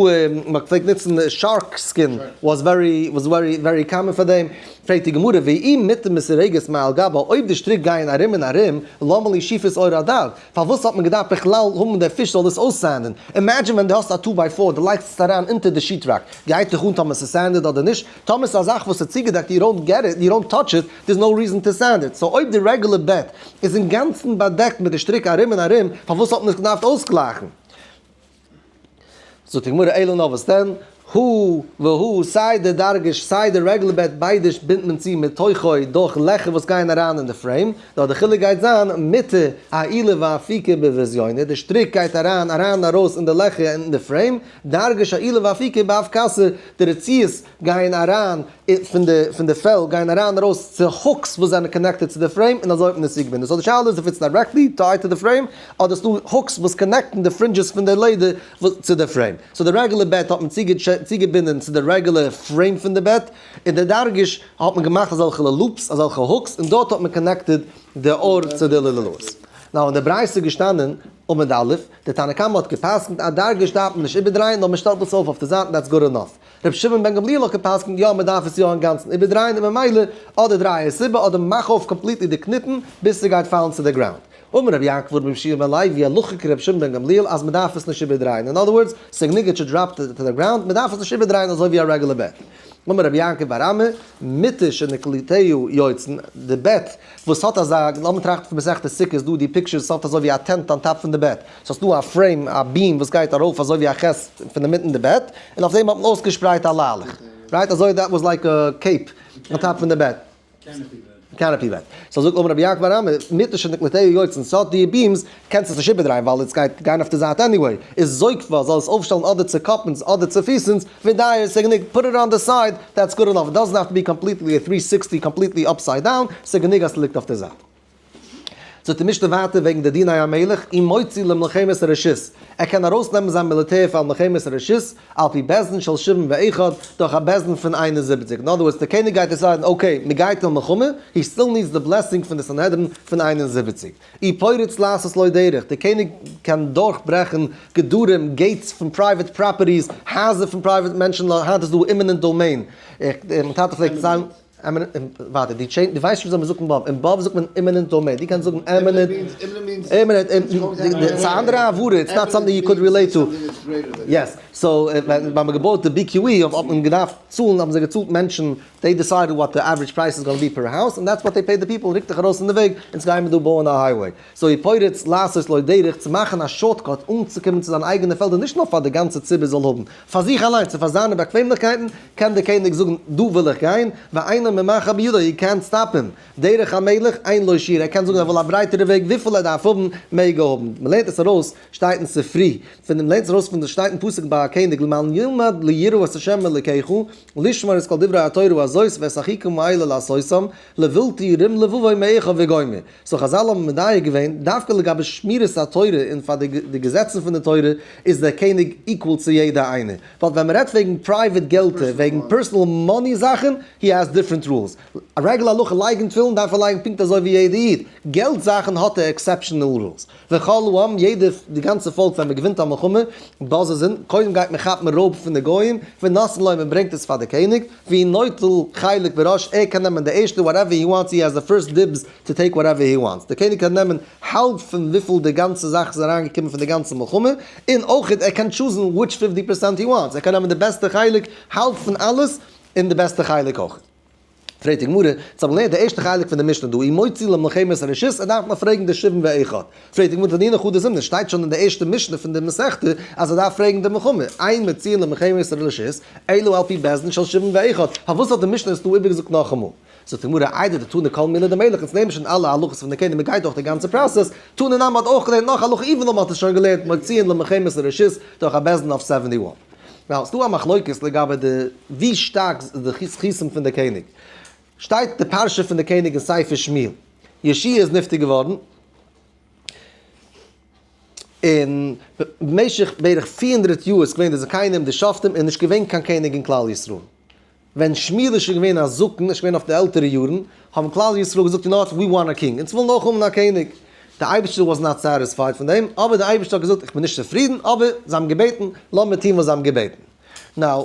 מען פלעגט נוצן shark skin, was very was very very common פאר דעם, פרעגט די גמרא, ואי מיטה מסורגת מעל גבה, אויב די שטריק גייען ארום און ארום, למה לי שיפת עור הדג? פארוואס האט מען געדארפט בכלל האבן דער פיש זאל דאס אויס sand ן? Imagine ווען דו האסט א two by four, דו לייגסט עס אריין אונטער די sheetrock, גייט דיך אן טאמער ס'איז sanded אדער נישט? טאמער ס'איז א זאך וואס איז צוגעדעקט, you don't get it, you don't touch it, there's no reason to sand it. So אויב די רעגולער בעט איז אינגאנצן באדעקט מיט די שטריק ארום און ארום, פארוואס האט מען עס געדארפט אויסגלייכן? זאגט די גמרא אלא נאר וואס דען, הא והא, סיי די דרגש סיי די רעגולער בעט ביידע בינדט מען צו מתוכו דורך לעכער וואס גייען אריין אין די frame, נאר די חילוק גייט זיין מיטה עילה ואפיקה בבזיונה, די שטריק גייט אריין אריין און ארויס אין די לעכער אין די frame, דרגש עילה ואפיקה באפקסה, די רצועות גייען אריין פון די פון די פעל גייען אריין ארויס צו hooks וואס זענען connected צו די frame און אזוי האט מען עס צוגעבינדען. So די שאלה איז if it's directly tied to the frame אדער ס'דא hooks וואס connect ן די fringes פון די לעדער צו די frame. So די רעגולער בעט האט מען צוגעבינדען צו די רעגולער frame פון די בעט, און די דרגש האט מען געמאכט אזעלכע loops אזעלכע hooks און דארט האט מען connected די עור צו די לולאות. Now אין די ברייתא איז געשטאנען עמוד א', די תנא קמא האט גע'פסק'נט אז דרגש דארף מען נישט איבערדרייען נאר מען שטעלט עס אויף אויף די זייט און that's good enough. רבי שמעון בן גמליאל האט גע'פסק'נט יא מען דארף עס יא אינגאנצן איבערדרייען און ממילא אדער דריי עס איבער אדער מאך אויף completely די קניפן ביז ס'גייט פאלן צו די ground. אמר רבי יעקב ברבי יהושע בן לוי הלכה כרבי שמעון בן גמליאל אז מען דארף עס נישט איבערדרייען in other words ס'גענוג it should drop to the ground מען דארף עס נישט איבערדרייען אזוי ווי א רעגולער בעט. אמר רבי יעקב בר אמי, מיטה שנקליטיה יוצאין, די בעט וואס האט אזא, לאמיר טראכטן פון מסכת סוכה איז דא די pictures ס'האט אזוי ווי א tent on top פון די בעט, סאו ס'דא א frame א beam וואס גייט ארויף אזוי ווי א ח' פון אינמיטן די בעט, און אויף דעם האט מען אויסגעשפרייט א ליילעך, right? אזוי that was like a cape on top פון די בעט. Canopy bed. So זאגט אמר רבי יעקב בר אמי, מיטה שנקליטיה יוצאין, ס'האט די beams, קענסט עס נישט איבערדרייען ווייל עס גייט גיין אויף די זייט anyway, איז זוקפה זאל עס אויפשטעלן אדער צו קאפנס אדער צו פיסנס, ודי, ס'גענוג, put it on the side, that's good enough, it doesn't have to be completely a 360 completely upside down, ס'גענוג אז ס'ליגט אויף די זייט. זאגט די משנה ווייטער וועגן די דיני המלך, ומוציא למלחמת הרשות, ער קען ארויסנעמען זיין מיליטער פאר מלחמת הרשות, על פי בית דין של 71, דורך א בית דין פון 71. In other words, דער קעניג גייט decide ן, okay, מען גייט אין מלחמה, he still needs the blessing פון די סנהדרין פון 71. ופורץ לעשות לו דרך, דער קעניג קען דורכברעכן גדרים, gates פון private properties, הייזער פון private מענטשן, היינט איז דא eminent domain. מיין טאטע פלעגט זאגן, ווארט, די chain, דו ווייסט נישט וויאזוי מען זאגט אין בב, אין בב זאגט מען eminent domain, דו קענסט זאגן eminent, eminent, ס'איז א אנדערע הברה, it's not something you could relate to. Yes, so ווען מ'האט געבויט די BQE האט מען געדארפט צאלן, האבן זיי געצאלט מענטשן, they decided what the average price is gonna be per house, and that's what they paid the people, רוק דיך ארויס פון די וועג, אונז גייען מיר דא בויען א highway. So ופורץ לעשות לו דרך צו מאכן א shortcut אנצוקומען צו זיין אייגענע פעלדער נישט נאר פאר די גאנצע ציבור זאל האבן, פאר זיך אליינס און פאר זיינע באקוועמליכקייטן, קען דער קעניג זאגן דא וויל איך גיין, ואינו ממחא בידו, you can't stop him. דרך המלך אין לו שיעור, ער קען זאגן ער וויל א ברייטערע וועג וויפיל ער דארף האבן מעג ער האבן. מען לערנט עס ארויס, שטייט אין ספרי, פון דעם לערנט עס ארויס פון די שטייט אין פסוק ביי א קעניג למען ילמד ליראה את ה' אלוקיך, לשמור את כל דברי התורה הזאת ואת החוקים האלה לעשותם, לבלתי רום לבבו מאחיו וגומר. So חזל האבן מדייק געווען, דווקא לגבי שמירת התורה און פאר די געזעצן פון די תורה איז דער קעניג equal צו יעדע איינער. ווייל ווען מ'רעדט וועגן private געלטער, וועגן personal money זאכן, he has different rules. א regular הלכה לייגן תפילין דארף ער לייגן פונקט אזוי ווי יעדע איד. געלט זאכן האט ער exceptional rules. וכל העם, יעדע, די גאנצע פאלק ווען מ'געווינט א מלחמה, בוזזין, קודם גייט מען כאפן רויב פון די גוים, ונותנין לו, מ'ברענגט עס פאר די קעניג, והוא נוטל חלק בראש, ער קען נעמען די ערשטע whatever he wants, he has the first dibs to take whatever he wants, די קעניג קען נעמען האלב פון וויפיל די גאנצע זאך איז אריינגעקומען פון די גאנצע מלחמה, און אויך ער קען choose ן which 50% he wants, ער קען נעמען די בעסטע חלק, האלב פון אלעס, און די בעסטע חלק אויך. פרעגט די גמרא, צו האבן געלערנט די ערשטע חלק פון די משנה דא, ומוציא למלחמת הרשות, ער דארף נאר פרעגן די 71. פרעגט די גמרא, תנינא חדא זימנא, שטייט שוין אין די ערשטע משנה פון די מסכתא אז ער דארף פרעגן די מלחמה, אין מוציאין למלחמת הרשות, אלא על פי בית דין של 71, פארוואס האט די משנה עס דא איבערגעזאגט נאכאמאל? זאגט די גמרא, איידי דתנא כל מילי דמלך, אונז נעמען שוין אלע הלכות פון די קעניג, מען גייט דורך די גאנצע process, תנא נמי האט אויך געלערנט נאך הלכה even though מען האט עס שוין געלערנט מוציאין למלחמת הרשות דורך א בית דין of 71. Now, ס'דא א מחלוקת לגבי די ווי שטארק די זכותים פון די קעניג. שטייט די פרשה פון די קעניג אין ספר שמואל. יאשיה איז נפטר געווארן און במשך בערך 400 יאר איז געווען די זקנים די שופטים און נישט געווען קיין קעניג אין כלל ישראל. ווען שמואל איז שוין געווען א זקן, איז שוין געווען אויף די עלטערע יארן, האבן כלל ישראל געזאגט, you know what, we want a king, אונז ווילן אויך האבן א קעניג. די אייבערשטער was not satisfied פון דעם, אבער די אייבערשטער האט געזאגט איך בין נישט צופרידן, אבער זיי האבן געבעטן, לאמיר טון וואס זיי האבן געבעטן. Now,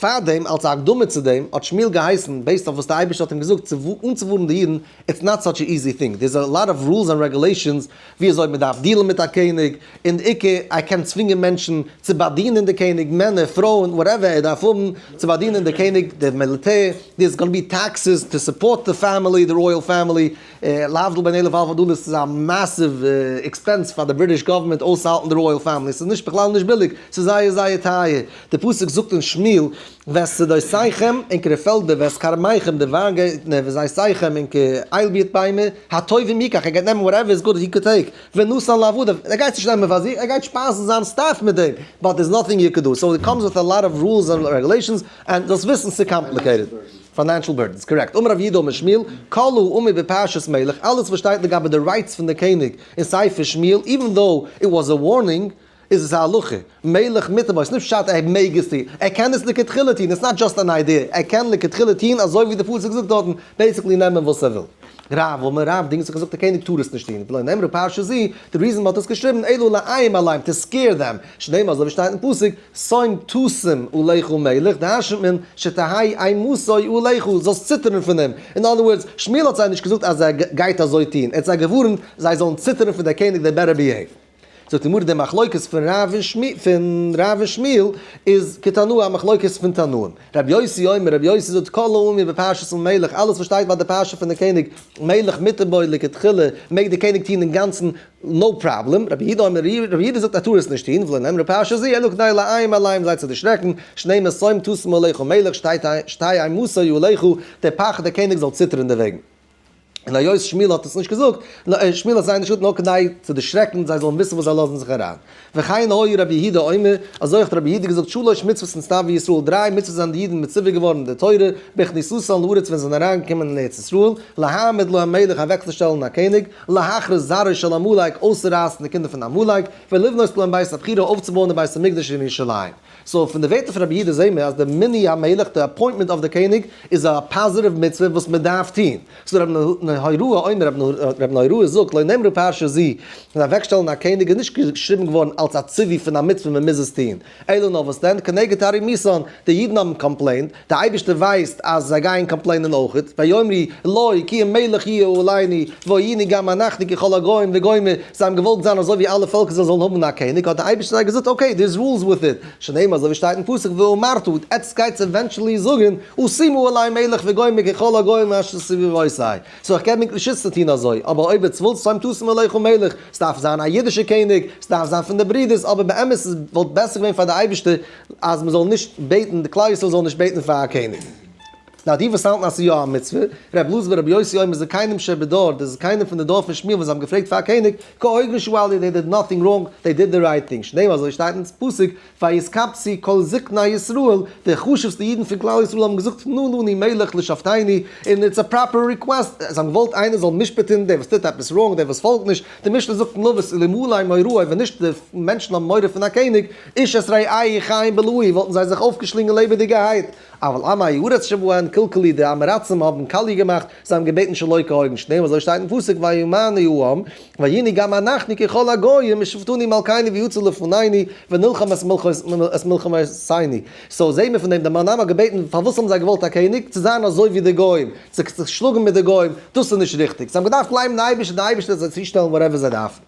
פארדעם, אלס א הקדמה צו דעם, האט שמואל געהייסן, based אויף וואס די אייבערשטער האט אים געזאגט, צו אנצואווארן די אידן, it's not such a easy thing, there's a lot of rules and regulations ווי אזוי מען דארף deal ן מיט א קעניג, און די עיקר, ער קען צווינגען מענטשן צו באדינען די קעניג, מענער, פרויען, whatever ער דארף האבן צו באדינען די קעניג, די מיליטער, there's gonna be taxes to support the family, the royal family, להבדיל בין אלף אלפי דאלער, ס'איז א massive expense פאר די British government אויסצוהאלטן די royal family, ס'איז נישט בכלל נישט ביליג, ס'איז זייער זייער טייער, די פסוק זאגט אין שמואל, ואת שדותיכם, ענקערע פעלדער, ואת כרמיכם, די וויינגערטנער, וזיתיכם, ענקער איילבירט ביימער, הטובים יקח, ער גייט נעמען whatever is good he could take, ונתן לעבדיו, ער גייט נישט נעמען פאר זיך, ער גייט שפייזן זיין staff מיט דעם, but there's nothing you could do, so it comes with a lot of rules and regulations, און זאלסט וויסן ס'איז complicated. Financial burdens, correct. אמר רב יהודה אמר שמואל, כל האמור בפרשת מלך, אלעס וואס שטייט לגבי די rights פון די קעניג אין ספר שמואל, even though it was a warning, איז עס א הלכה, מלך מותר בו, ס'נישט פשט ער מעג עס טון, ער קען עס לכתחילה טון, it's not just an idea, ער קען לכתחילה טון אזוי ווי די פסוק זאגט דארטן, basically נעמען וואס ער וויל. רב אמר רב דינגט זיך און זאגט דער קעניג טאר עס נישט טון, ולא נאמרה פרשה זו, די reason מ'האט עס געשריבן, אלא לאיים עליהם, to scare them, שנאמר אזוי ווי שטייט אין פסוק, שום תשים עליך מלך, דרש'נט מען, שתהא אימתו עליך, זאלסט ציטערן פון אים. In other words, שמואל האט זיי נישט געזאגט אז ער גייט אזוי טון, ער האט זיי געווארנט זיי זאלן ציטערן פון דער קעניג, they better behave. זאגט די גמרא די מחלוקת פון רב און שמואל איז כתנאי א מחלוקת פון תנאים. רבי יוסי אומר, רבי יוסי זאגט כל האמור בפרשת המלך, אלעס וואס שטייט ביי די פרשה פון די קעניג, מלך מותר בו לכתחילה, מעג די קעניג טון אינגאנצן no problem, רבי יהודה אומר, רבי יהודה זאגט ער טאר עס נישט טון, ולא נאמרה פרשה זו אלא כדי לאיים עליהם זיי צו דערשרעקן, שנאמר שום תשים עליך מלך שתהא אימתו עליך, דער פחד דער קעניג זאל ציטערן דערוועגן. און היות שמואל האט עס נישט געזאגט, שמואל האט זיי נישט געזאגט נאר כדי צו דערשרעקן זיי זאלן וויסן וואס זיי לאזן זיך אריין. וכן היה רבי יהודה אומר, אזוי האט רבי יהודה געזאגט שלש מצוות נצטוו ישראל, דריי מצוות זענען די אידן מצווה געווארן אין די תורה, בכניסתן לארץ ווען זיי זענען אריינגעקומען אין ארץ ישראל, להעמיד להם מלך אוועקצושטעלן א קעניג, להכרית זרעו של עמלק אויסצורייסן די קינדער פון עמלק, ולבנות להם בית הבחירה אויפצובויען די בית המקדש אין ירושלים. so פון די ווערטער פון רבי יהודה זעהן מיר אז די מינוי המלך, די appointment אויף די קעניג, איז א positive מצוה וואס מען דארף טוהן. so רבי נהוראי אומר, רבי נהוראי זאגט, לא נאמרה פרשה זו, פון אוועקשטעלן א קעניג איז נישט געשריבן געווארן אלס א ציווי פון א מצוה מען מוז עס טוהן. אלא נאר וואס דען, כנגד תרעומתן, די אידן האבן complained, די אייבערשטער ווייסט אז זיי גייען complain ען אויכעט, ויאמרו לו כי אם מלך יהיה עלינו, והיינו גם אנחנו ככל הגוים וגומר, זיי האבן געוואלט זיין אזוי ווי אלע פעלקער זיי זאלן האבן א קעניג, האט דער אייבערשטער זיי געזאגט okay, there's rules with it, שנאמר אזוי ווי שטייט אין פסוק ואמרת, עטס גייטס eventually זאגן, אשימה עלי מלך וגומר ככל הגוים אשר סביבותי, so איך געב ענק רשות צו טון אזוי, אבער אויב עטס ווילטס שום תשים עליך מלך, ס'דארף זיין א אידישער קעניג, ס'דארף זיין פון די ברידערס, אבער באמת איז וואלט בעסער געווען פאר די אייבערשטער אז מ'זאל נישט בעטן, די כלל ישראל זאל נישט בעטן פאר א קעניג. נאר די וואס האלטן אז ס'איז יא א מצוה, ר' אלעזר ברבי יוסי אומר זקנים שבדור, די זקנים פון די דור פון שמואל וואס זיי האבן געפרעגט פאר א קעניג, כהוגן שאלו, they did nothing wrong, they did the right thing, שנאמר אזוי שטייט אין פסוק, ויתקבצו כל זקני ישראל, די חשובסטע אידן פון כלל ישראל האבן געזאגט תנו לנו מלך לשפטינו, און it's a proper request, זיי האבן געוואלט איינער זאל משפט'ן דער וואס טוט עפעס wrong, דער וואס פאלגט נישט, די משנה זאגט אין אבות אלמלי מוראו ווען נישט די מענטשן האבן מורא פון א קעניג, איש את רעהו חיים בלעו וואלטן זיי זיך אויפגעשלינגען לעבעדיגערהייט, אבל עמי הארץ שבהן קלקלו די עם הארצים האבן קאליע געמאכט, זיי האבן געבעטן שלא כהוגן, שנאמר אזוי שטייט אין פסוק ויאמנו העם, והיינו גם אנחנו ככל הגוים ושפטנו מלכינו ויצא לפנינו ונלחם את מלחמותינו. so זעהן מיר פון דעם די המון עם האט געבעטן פארוואס האבן זיי געוואלט א קעניג? צו זיין אזוי ווי די גוים, צו זיך שלאגן מיט די גוים, דאס איז נישט ריכטיג, זיי האבן געדארפט גלייבן די אייבערשטער, די אייבערשטער זאל זיי צושטעלן whatever זיי דארפן.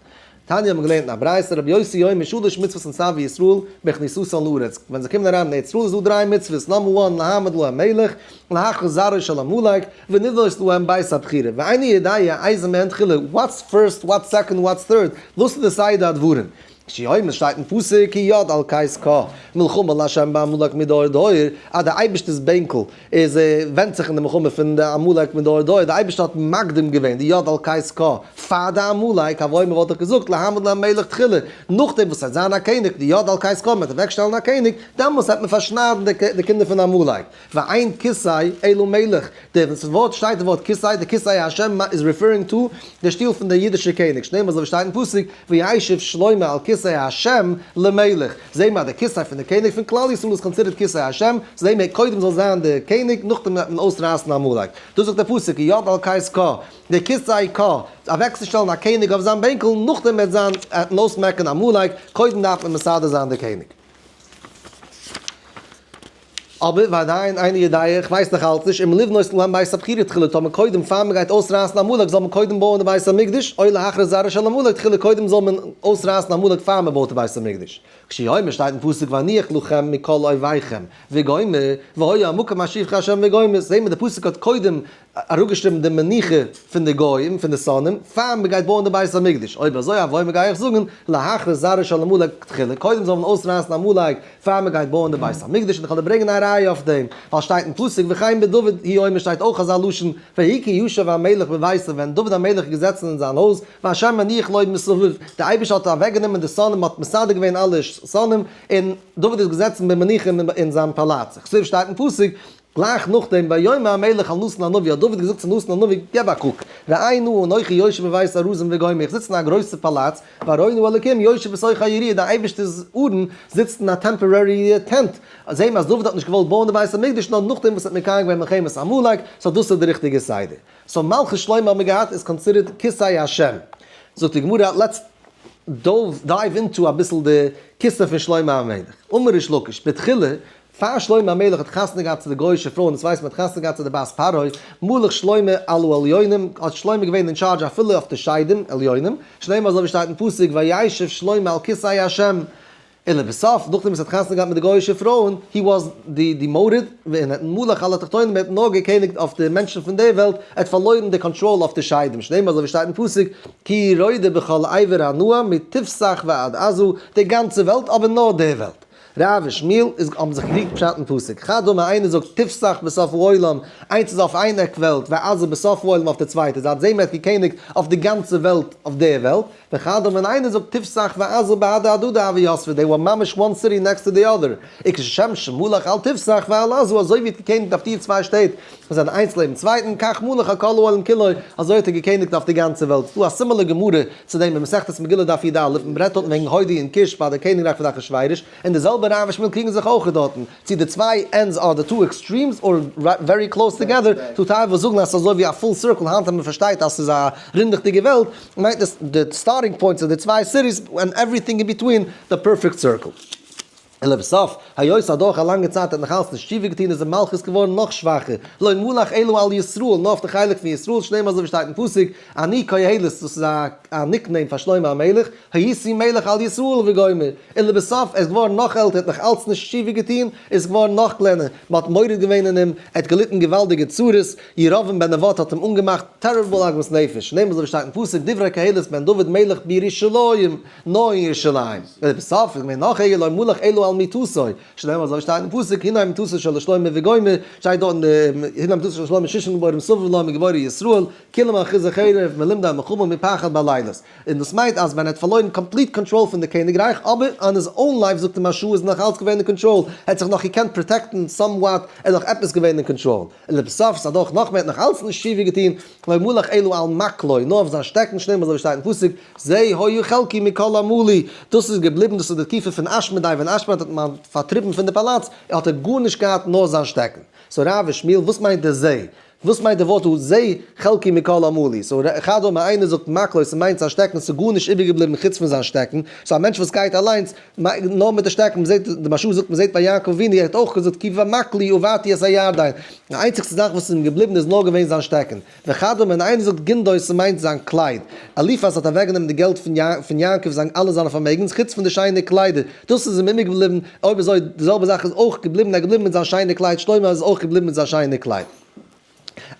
תניא האט מען געלערנט אין א ברייתא, רבי יוסי אומר שלש מצוות נצטוו ישראל בכניסתן לארץ, ווען זיי קומען אריין אין ארץ ישראל איז דא דריי מצוות, number one להעמיד להם מלך, להכרית זרעו של עמלק, ולבנות להם בית הבחירה, ואיני יודע איזה מהן תחילה, what's first, what's second, what's third, וואס איז די סדר הדברים? כשהוא אומר שטייט אין פסוק כי יד על כס קה מלחמה לה' בעמלק מדור דור, אז די אייבערשטער'ס בענקל איז ווענדט זיך אין די מלחמה פון די עמלק מדור דור, די אייבערשטער האט מקדים געווען די יד על כס קה פאר די עמלק, הוה אומר וואלט איך געזאגט להעמיד להם מלך תחילה, נאכדעם וואס ס'וועט זיין א קעניג, די יד על כס קה, מ'וועט אוועקשטעלן א קעניג, דעמאלס וועט מען פארשניידן די קינדער פון עמלק. ואין כסא אלא מלך, די ווארט שטייט די ווארט כסא, די כסא השם איז referring to די שטול פון דער אידישער קעניג, שנאמר אזוי ווי שטייט אין פסוק וישב שלמה על כסא השם למלך, זעהן מיר אז די כסא פון די קעניג פון כלל ישראל איז considered כסא השם, זעהן מיר קודם זאל זיין די קעניג נאכדעם וועט מען אויסרייסן עמלק, דאס זאגט דער פסוק יד על כס קה, די כסא קה, אוועקצושטעלן א קעניג אויף זיין בענקל, נאכדעם וועט זיין אויסמעקן עמלק, קודם דארף מען מסדר זיין די קעניג. אבער ועדיין איני יודע, איך ווייס נאך אלץ נישט, אם לבנות להם בית הבחירה תחילה, טאר מען קודם פאר מען גייט אויסרייסן עמלק זאל מען קודם בויען די בית המקדש, או להכרית זרעו של עמלק תחילה קודם זאל מען אויסרייסן עמלק פאר מען בויט די בית המקדש. כשהוא אומר שטייט אין פסוק ואניח לכם מכל אויביכם וגומר, והיה המקום אשר יבחר השם וגומר, זעהן מיר די פסוק האט קודם אראפגעשריבן די מנוחה פון די גוים, פון די שונאים, פאר מען גייט בויען די בית המקדש. אויב אזוי הוה אומר גיי איך זאגן, להכרית זרעו של עמלק תחילה, קודם זאל מען אויסרייסן עמלק פאר מען גייט בויען די בית המקדש, און איך וועל דיר ברענגען א ראיה אויף דעם, ווייל שטייט אין פסוק וכן בדוד הוא אומר שטייט אויך אזא לשון, ויהי כי ישב המלך בביתו, ווען דוד המלך איז געזעצן אין זיין הויז, והשם מניח לו מסביב, דער אייבערשטער האט אוועקגענומען די שונאים, האט מסדר געווען אלע שונאים, און דוד איז געזעצן במנוחה אין זיין פאלאץ. וכתיב שטייט אין פסוק, גלייך נאכדעם ויאמר המלך אל נתן הנביא האט דוד געזאגט צו נתן הנביא געב א קוק, ראה נא אנכי יושב בבית ארזים וגומר איך זיץ אין א גרויסע פאלאץ, וארון האלקים יושב בתוך היריעה די אייבערשטער'ס ארון זיצט אין א temporary tent, זעהן מיר אז דוד האט נישט געוואלט בויען די בית המקדש נאר נאכדעם וואס ער האט מקיים געווען מלחמת עמלק, so דאס איז די ריכטיגע סדר. so מלכות שלמה האבן מיר געהאט איז considered כסא השם. זאגט די גמרא let's dive into אביסל די כסא פון שלמה המלך. אמר ריש לקיש בתחילה. פאר שלמה המלך האט חתונה געהאט צו די גוי'אישע פרויען, דאס ווייסט מען האט חתונה געהאט צו די בת פרעה, מלך שלמה על העליונים, האט שלמה געווען אין טשארדזש אפילו אויף די שדים, עליונים, שנאמר אזוי ווי שטייט אין פסוק וישב שלמה על כסא השם. און לבסוף, נאכדעם וואס ער האט חתונה געהאט מיט די גוי'אישע פרויען, he was demoted, און האט מלך על התחתונים, ער האט נאר געקעניגט אויף די מענטשן פון די וועלט, ער האט פארלוירן די קאנטראל אויף די שדים, שנאמר אזוי ווי שטייט אין פסוק, כי רודה בכל עבר הנהר מתפסח ועד עזה, די גאנצע וועלט, אבער נאר די וועלט. רב און שמואל איז האבן זיך געקריגט פשט אין פסוק, חד אמר איינער זאגט תפסח בסוף העולם, איינס איז אויף איין עק וועלט, ועזה בסוף העולם אויף די צווייטע זייט, זעהן מיר ער האט געקעניגט אויף די גאנצע וועלט אויף די וועלט, וחד אמר איינער זאגט תפסח ועזה בהדי הדדי הוו יתבי, they were ממש one city next to the other, וכשם שמלך על תפסח ועל עזה אזוי ווי ער האט געקעניגט אויף די צוויי שטעט וואס זענען איינס לעבן צווייטן, כך מלך על כל העולם כולו, אזוי האט ער געקעניגט אויף די גאנצע וועלט. ס'דא א similar גמרא צו דעם אין מסכת מגילה דף י"א, מען רעדט דארטן וועגן הודו און כוש ביי די קעניגרייך פון אחשורוש, און די זעלבע רב ושמואל קריגן זיך אויך דארטן, צו די צוויי ends are די two extremes or very close together, טו טייל וואס זאגן אז ס'איז אזוי ווי א full circle, היינט אז מען פארשטייט אז ס'איז א רינדעכדיגע וועלט, מיינט עס די starting points אוו די צוויי cities and everything in between די perfect circle. און לבסוף, היות ס'איז אדורך א לאנגע צייט האט נאך אלץ נישט תשובה געטון איז די מלכות געווארן נאך שוואכער, לא מלך אלא על ישראל, נאר אויף די חלק פון ישראל, שנאמר אזוי ווי שטייט אין פסוק, אני קהלת, דאס איז א nickname פאר שלמה המלך, הייתי מלך על ישראל וגומר, און לבסוף, ער איז געווארן נאך עלטער, האט נאך אלץ נישט תשובה געטון, איז געווארן נאך קלענער, מען האט מורד געווען אין אים, ער האט געליטן געוואלדיגע צרות, ירבעם בן נבט האט אים אנגעמאכט terrible עגמת נפש, שנאמר אזוי ווי שטייט אין פסוק, דברי קהלת בן דוד מלך בירושלים, נאר אין ירושלים. ולבסוף איז געווען נאך ערגער לא מלך אלא על מיטתו, שנאמר אזוי שטייט אין פסוק הנה מיטתו של שלמה וגומר, שטייט דארט הנה מיטתו של שלמה שישים גיבורים סביב לו מגיבורי ישראל, כולם אחוזי חרב מלומדי מלחמה מפחד בלילות. און דאס מיינט אז ווען ער האט פארלוירן complete control פון די קעניגרייך, אבער on his own life זאגט אים מהרש"א איז נאך אלץ געווען אין קאנטראל, ער האט זיך נאך געקענט protect ן somewhat, ער איז נאך עפעס געווען אין קאנטראל. און לבסוף איז אדורך נאך מער האט נאך אלץ נישט תשובה געטון, לא מלך אלא על מקלו, נאר אויף זיין שטעקן, שנאמר אזוי ווי שטייט אין פסוק, זה היה חלקי מכל עמלי, דאס איז געבליבן, דאס איז די תקופה פון אשמדאי, ווען אשמדאי האט מען פארטריבן פון די פאלאץ, האט ער גארנישט געהאט נאר זיין שטעקן. so רב ושמואל, וואס מיינט די זה? וואס מיינט די ווארט דא זה חלקי מכל עמלי? so חד אמר איינער זאגט מקלו, ס'מיינט זיין שטעקן, ס'איז גארנישט איבערגעבליבן חוץ פון זיין שטעקן, so א מענטש וואס גייט אליינס נאר מיט די שטעקן, מ'זעט, די מהרש"א זאגט מ'זעט ביי יעקב אבינו, ער האט אויך געזאגט כי במקלי עברתי את הירדן, די איינציגסטע זאך וואס איז אים געבליבן איז נאר געווען זיין שטעקן. וכדומה, און איינער זאגט גינדו ס'מיינט זיין קלייד. אליפז האט אוועקגענומען די געלט פון יעקב זיין אלע זיינע פארמעגנס חוץ פון די שיינע קליידער, דאס איז אים איבער געבליבן, אויב אזוי די זעלבע זאך איז אויך געבליבן, ער איז געבליבן מיט זיין שיינע קלייד, שלמה איז אויך געבליבן מיט זיין שיינע קלייד.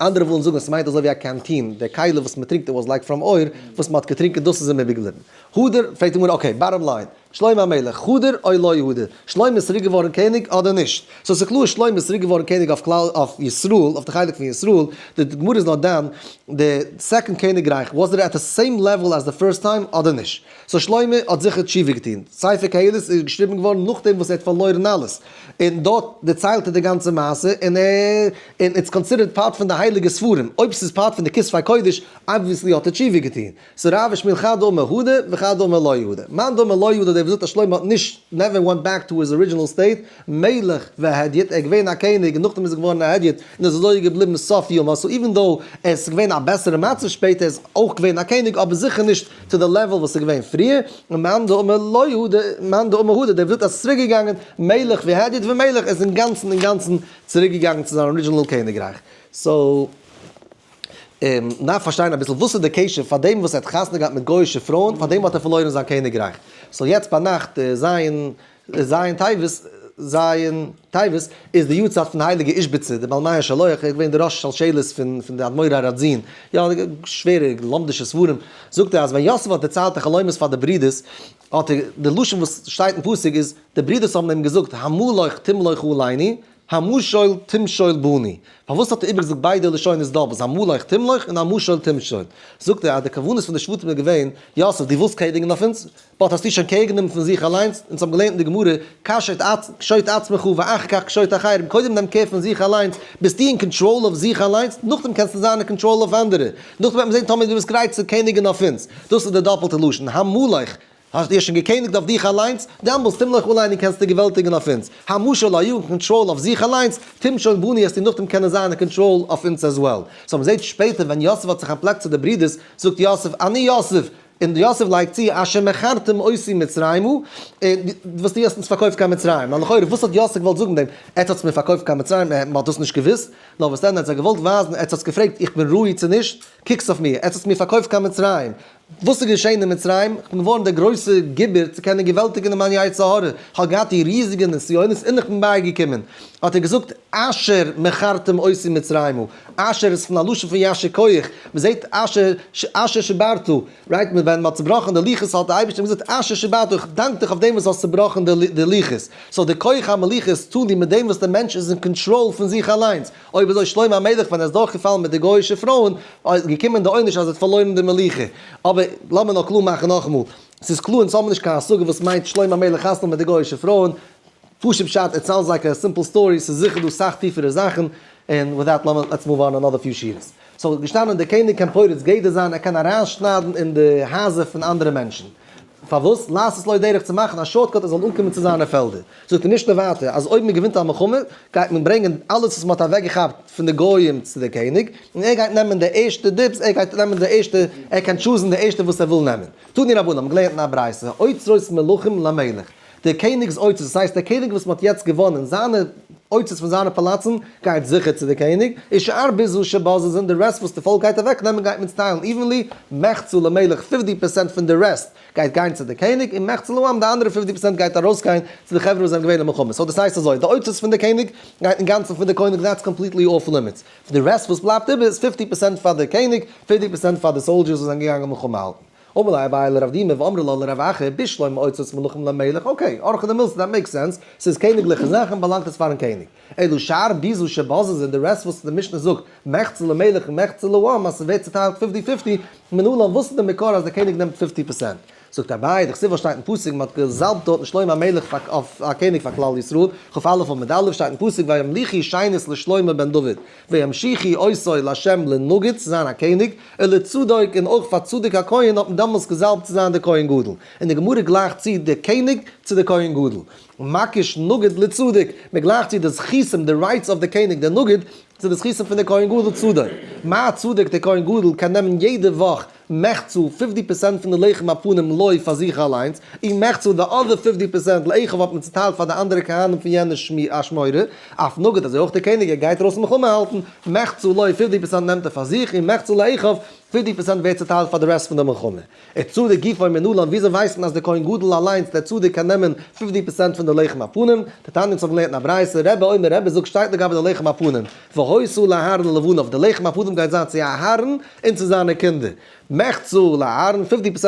אנדערע ווילן זאגן אז ס'מיינט אזוי ווי א canteen, די כלי וואס מ'טרינקט it was like from אור, וואס מ'האט געטרינקען דאס איז אים איבער געבליבן. הדר, פרעגט די גמרא okay, bottom line, שלמה המלך, הדר או לא הדר? שלמה איז צוריק געווארן קעניג אדער נישט? so ס'איז קלאר שלמה איז צוריק געווארן קעניג אויף כלל אויף ישראל, אויף די חלק פון ישראל, די גמרא איז נאר דן די second קעניגרייך was ער at the same level as the first time אדער נישט? so שלמה האט זיכער תשובה געטון, ספר קהלת איז געשריבן געווארן נאכדעם וואס ער האט פארלוירן אלעס, און דארט דערציילט ער די גאנצע מעשה, און ער און it's considered part פון די הייליגע ספרים, אויב ס'איז part פון די כתבי קודש, obviously האט ער תשובה געטון. so רב ושמואל חד אמר הדר וחד אמר לא הדר. מאן דאמר לא הדר דער וואס זאגט אז שלמה האט נישט never went back to his original state, מלך והדיוט, ער איז געווען א קעניג און נאכדעם איז ער געווארן א הדיוט און איז אזוי געבליבן סוף ימיו, so even though עס איז געווען א בעסערע מצב שפעטער איז אויך געווען א קעניג אבער זיכער נישט צו די level וואס איז געווען פריער, און מאן דאמר לא הדר, מאן דאמר הדר דער וואס זאגט אז עס איז צוריק געגאנגען מלך והדיוט ומלך איז אינגאנצן אינגאנצן צוריק געגאנגען צו זיין original קעניגרייך. so. מ'דארף פארשטיין אביסל וואס איז די קשר פאר דעם וואס ער האט חתונה געהאט מיט גוי'אישע פרויען, פאר דעם האט ער פארלוירן זיין קעניגרייך. so יעצט ביינאכט ז' ז' טבת, ז' טבת, איז די יארצייט פון די הייליגע איזשביצער, די בעל מי השילוח, ער איז געווען די ראש שלשלת פון פון די אדמורי ראדזין, יא, שווערע לומדישע ספרים, זאגט ער אז ווען יוסף האט דערציילט די חלומות פאר די ברידערס, האט ער, די לשון וואס שטייט אין פסוק איז, די ברידערס האבן אים געזאגט, המלוך תמלוך עלינו, המשול תמשול בנו. פארוואס האט ער איבערגעזאגט ביידע לשונות דאפלט, המלוך תמלוך און המשול תמשול? זאגט ער אז די כוונות פון די שבטים איז געווען, יוסף דו ווילסט קעניגן אויף אונז? but האסטו שוין קעיר גענומען פון זיך אליינס? אונז האבן געלערנט אין די גמרא, קשוט עצמך ואחר כך קשוט אחרים, קודם נעם קעיר פון זיך אליינס, ביסטו אין קאנטראל אויף זיך אליינס, נאכדעם קענסטו זיין אין קאנטראל אויף אנדערע. נאכדעם וועט מען זען טאמער דו ביסט גרייט צו קעניגן אויף אונז. דאס איז די דאפלטע לשון, המלוך. האסט דיר שוין געקעניגט אויף דיך אליינס? דעמאלס תמלוך עלינו קענסטו געוועלטיגן אויף אונז. המשול are you in control אויף זיך אליינס, תמשול בנו העסטו נאכדעם קענען זיין אין קאנטראל אויף אונז as well. so מ'זעט שפעטער ווען יוסף האט זיך אנטפלעקט צו די ברידערס, זאגט יוסף, אני יוסף! און יוסף לייגט צו, אשר מכרתם אותי מצרימה, וואס דו האסט אונז פארקויפט קיין מצרים. ווייל לכאורה וואס האט יוסף געוואלט זאגן דעם, עטס האטס מיר פארקויפט קיין מצרים, מען האט דאס נישט געוואוסט, נאר וואס דען, ער האט זיי געוואלט ווייזן, עטס האטס געפרעגט איך בין ראוי צו נישט, קוקטס אויף מיר, עטס האטס מיר פארקויפט קיין מצרים, וואס איז געשען אין מצרים? איך בין געווארן דער גרויסער גיבור צו קענען געוועלטיגן אין מיין יצר הרע, איך האב געהאט די ריזיגע נסיונות און איך בין בייגעקומען. האט ער געזאגט, אשר מכרתם אותי מצרימה, אשר איז פון א לשון פון יישר כח, מען זעט אשר אשר שברתו, right, ווען מען האט צובראכן די לוחות האט דער אייבערשטער געזאגט אשר שברתו, איך דאנק דיך אויף דעם וואס האסט צובראכן די לוחות, so די כח המליחה איז תלוי מיט דעם וואס דער מענטש איז אין קאנטראל פון זיך אליינס, אויב אזוי שלמה המלך ווען ער איז דורכגעפאלן מיט די גוי'אישע פרויען איז געקומען די עונש אז ער האט פארלוירן די מלוכה. אבער לאמיר נאר קלאר מאכן נאכאמאל, ס'איז קלאר אונז האבן נישט קיין השגה וואס מיינט שלמה המלך חתונה מיט די גוי'אישע פרויען, פשוט פשט it sounds like a simple story, ס'איז זיכער דא סאך טיפערע זאכן, און with that לאמיר let's move on another few שורות. so געשטאנען דער קעניג קען פורץ גדר זיין ער קען אריינשניידן אין די הייזער פון אנדערע מענטשן. פארוואס? לעשות לו דרך צו מאכן א shortcut ער זאל אנקומען צו זיינע פעלדער. זאגט די משנה ווייטער אז אויב מען געווינט א מלחמה גייט מען ברענגען אלעס וואס מען האט אוועקגעכאפט פון די גויים צו די קעניג, און ער גייט נעמען די ערשטע dibs, ער גייט נעמען די ערשטע, ער קען choose ן די ערשטע וואס ער וויל נעמען. תנו רבנן האבן געלערנט אין א ברייתא, אוצרות מלכים למלך, דער קעניג'ס אוצרות, דאס הייסט דער קעניג וואס מען האט יעצט געוואנען, זיינע אוצרות פון זיינע פאלאצן גייט זיכער צו די קעניג, ושאר ביזה שבוזזין, די rest וואס די פאלק גייט אוועק נעמען גייט מען צוטיילן evenly, מחצה למלך 50% פון די rest גייט גיין צו די קעניג, און מחצה לעם די אנדערע 50% גייט ארויסגיין צו די חברה וואס זענען געווען אין מלחמה. so דאס הייסט אזוי, די אוצרות פון די קעניג גייט אינגאנצן פון די קעניג that's completely off limits, די rest וואס בלייבט איבער איז 50% פאר די קעניג, 50% פאר די soldiers וואס זענען געגאנגען מלחמה האלטן. אמר ליה אביי לרב דימי ואמרי לה לרב אחא בשלמא אוצרות מלכים למלך, okay, אורחא דמילתא that makes sense, ס'איז קעניגליכע זאכן באלאנגט עס פארן קעניג. אלא שאר ביזה שבוזזין די rest וואס די משנה זאגט מחצה למלך און מחצה לעם אז ס'ווערט צוטיילט fifty fifty, מנלן וואס איז די מקור אז די קעניג נעמט 50%? זאגט אביי, דכתיב וואס שטייט אין פסוק מ'האט געזאלבט דארטן שלמה המלך אויף א קעניג פאר כלל ישראל, כ"א עמוד א' שטייט אין פסוק וימליכו שנית לשלמה בן דוד וימשיחו אותו לה' לנגיד צו זיין א קעניג, ולצדוק און אויך פאר צדוק הכהן האט מען דעמאלס געזאלבט צו זיין דער כהן גדול, און די גמרא גלייכט צו דער קעניג צו דער כהן גדול, מקיש נגיד לצדוק, מען גלייכט צו די זכותים די rights אויף דער קעניג דער נגיד צו די זכותים פון דער כהן גדול צדוק, מה צדוק דער כהן גדול קען נעמען יעדע וואך מחצה 50% פון די לחם הפנים לו פאר זיך אליינס, און מחצה די other 50% לאחיו האט מען צוטיילט פאר די אנדערע כהנים פון יענע אשמורה, אף נגיד אזוי אויך דער קעניג ער גייט ארויס מלחמה האלטן, מחצה לו 50% נעמט ער פאר זיך, און מחצה לאחיו 50% ווערט צוטיילט פאר די rest פון די מלחמה. וצדוק גופו מנלן, וויאזוי ווייסט מען אז דער כהן גדול אליינס דער צדוק קען נעמען 50% פון די לחם הפנים? דתניא אונז האבן געלערנט אין א ברייתא, רבי אומר רבי זאגט שטייט לגבי די לחם הפנים, והיתה לאהרן ולבניו, די לחם הפנים גייט זיין צו אהרן און צו זיינע קינדער, מחצה לאהרן,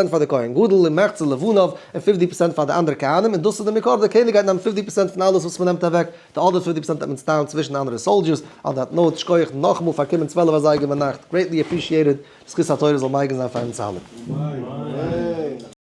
50% פאר די כהן גדול, און מחצה לבניו, און 50% פאר די אנדערע כהנים, און דאס איז די מקור, דער קעניג גייט נעמען 50% פון אלעס וואס מען נעמט אוועק, די other 50% וועט מען צוטיילן צווישן די אנדערע soldiers, on that note, שכוח נאכאמאל פאר קומען 12 אזייגער ביינאכט, greatly appreciated, זכות התורה זאל מגין זיין פאר אונז אלע.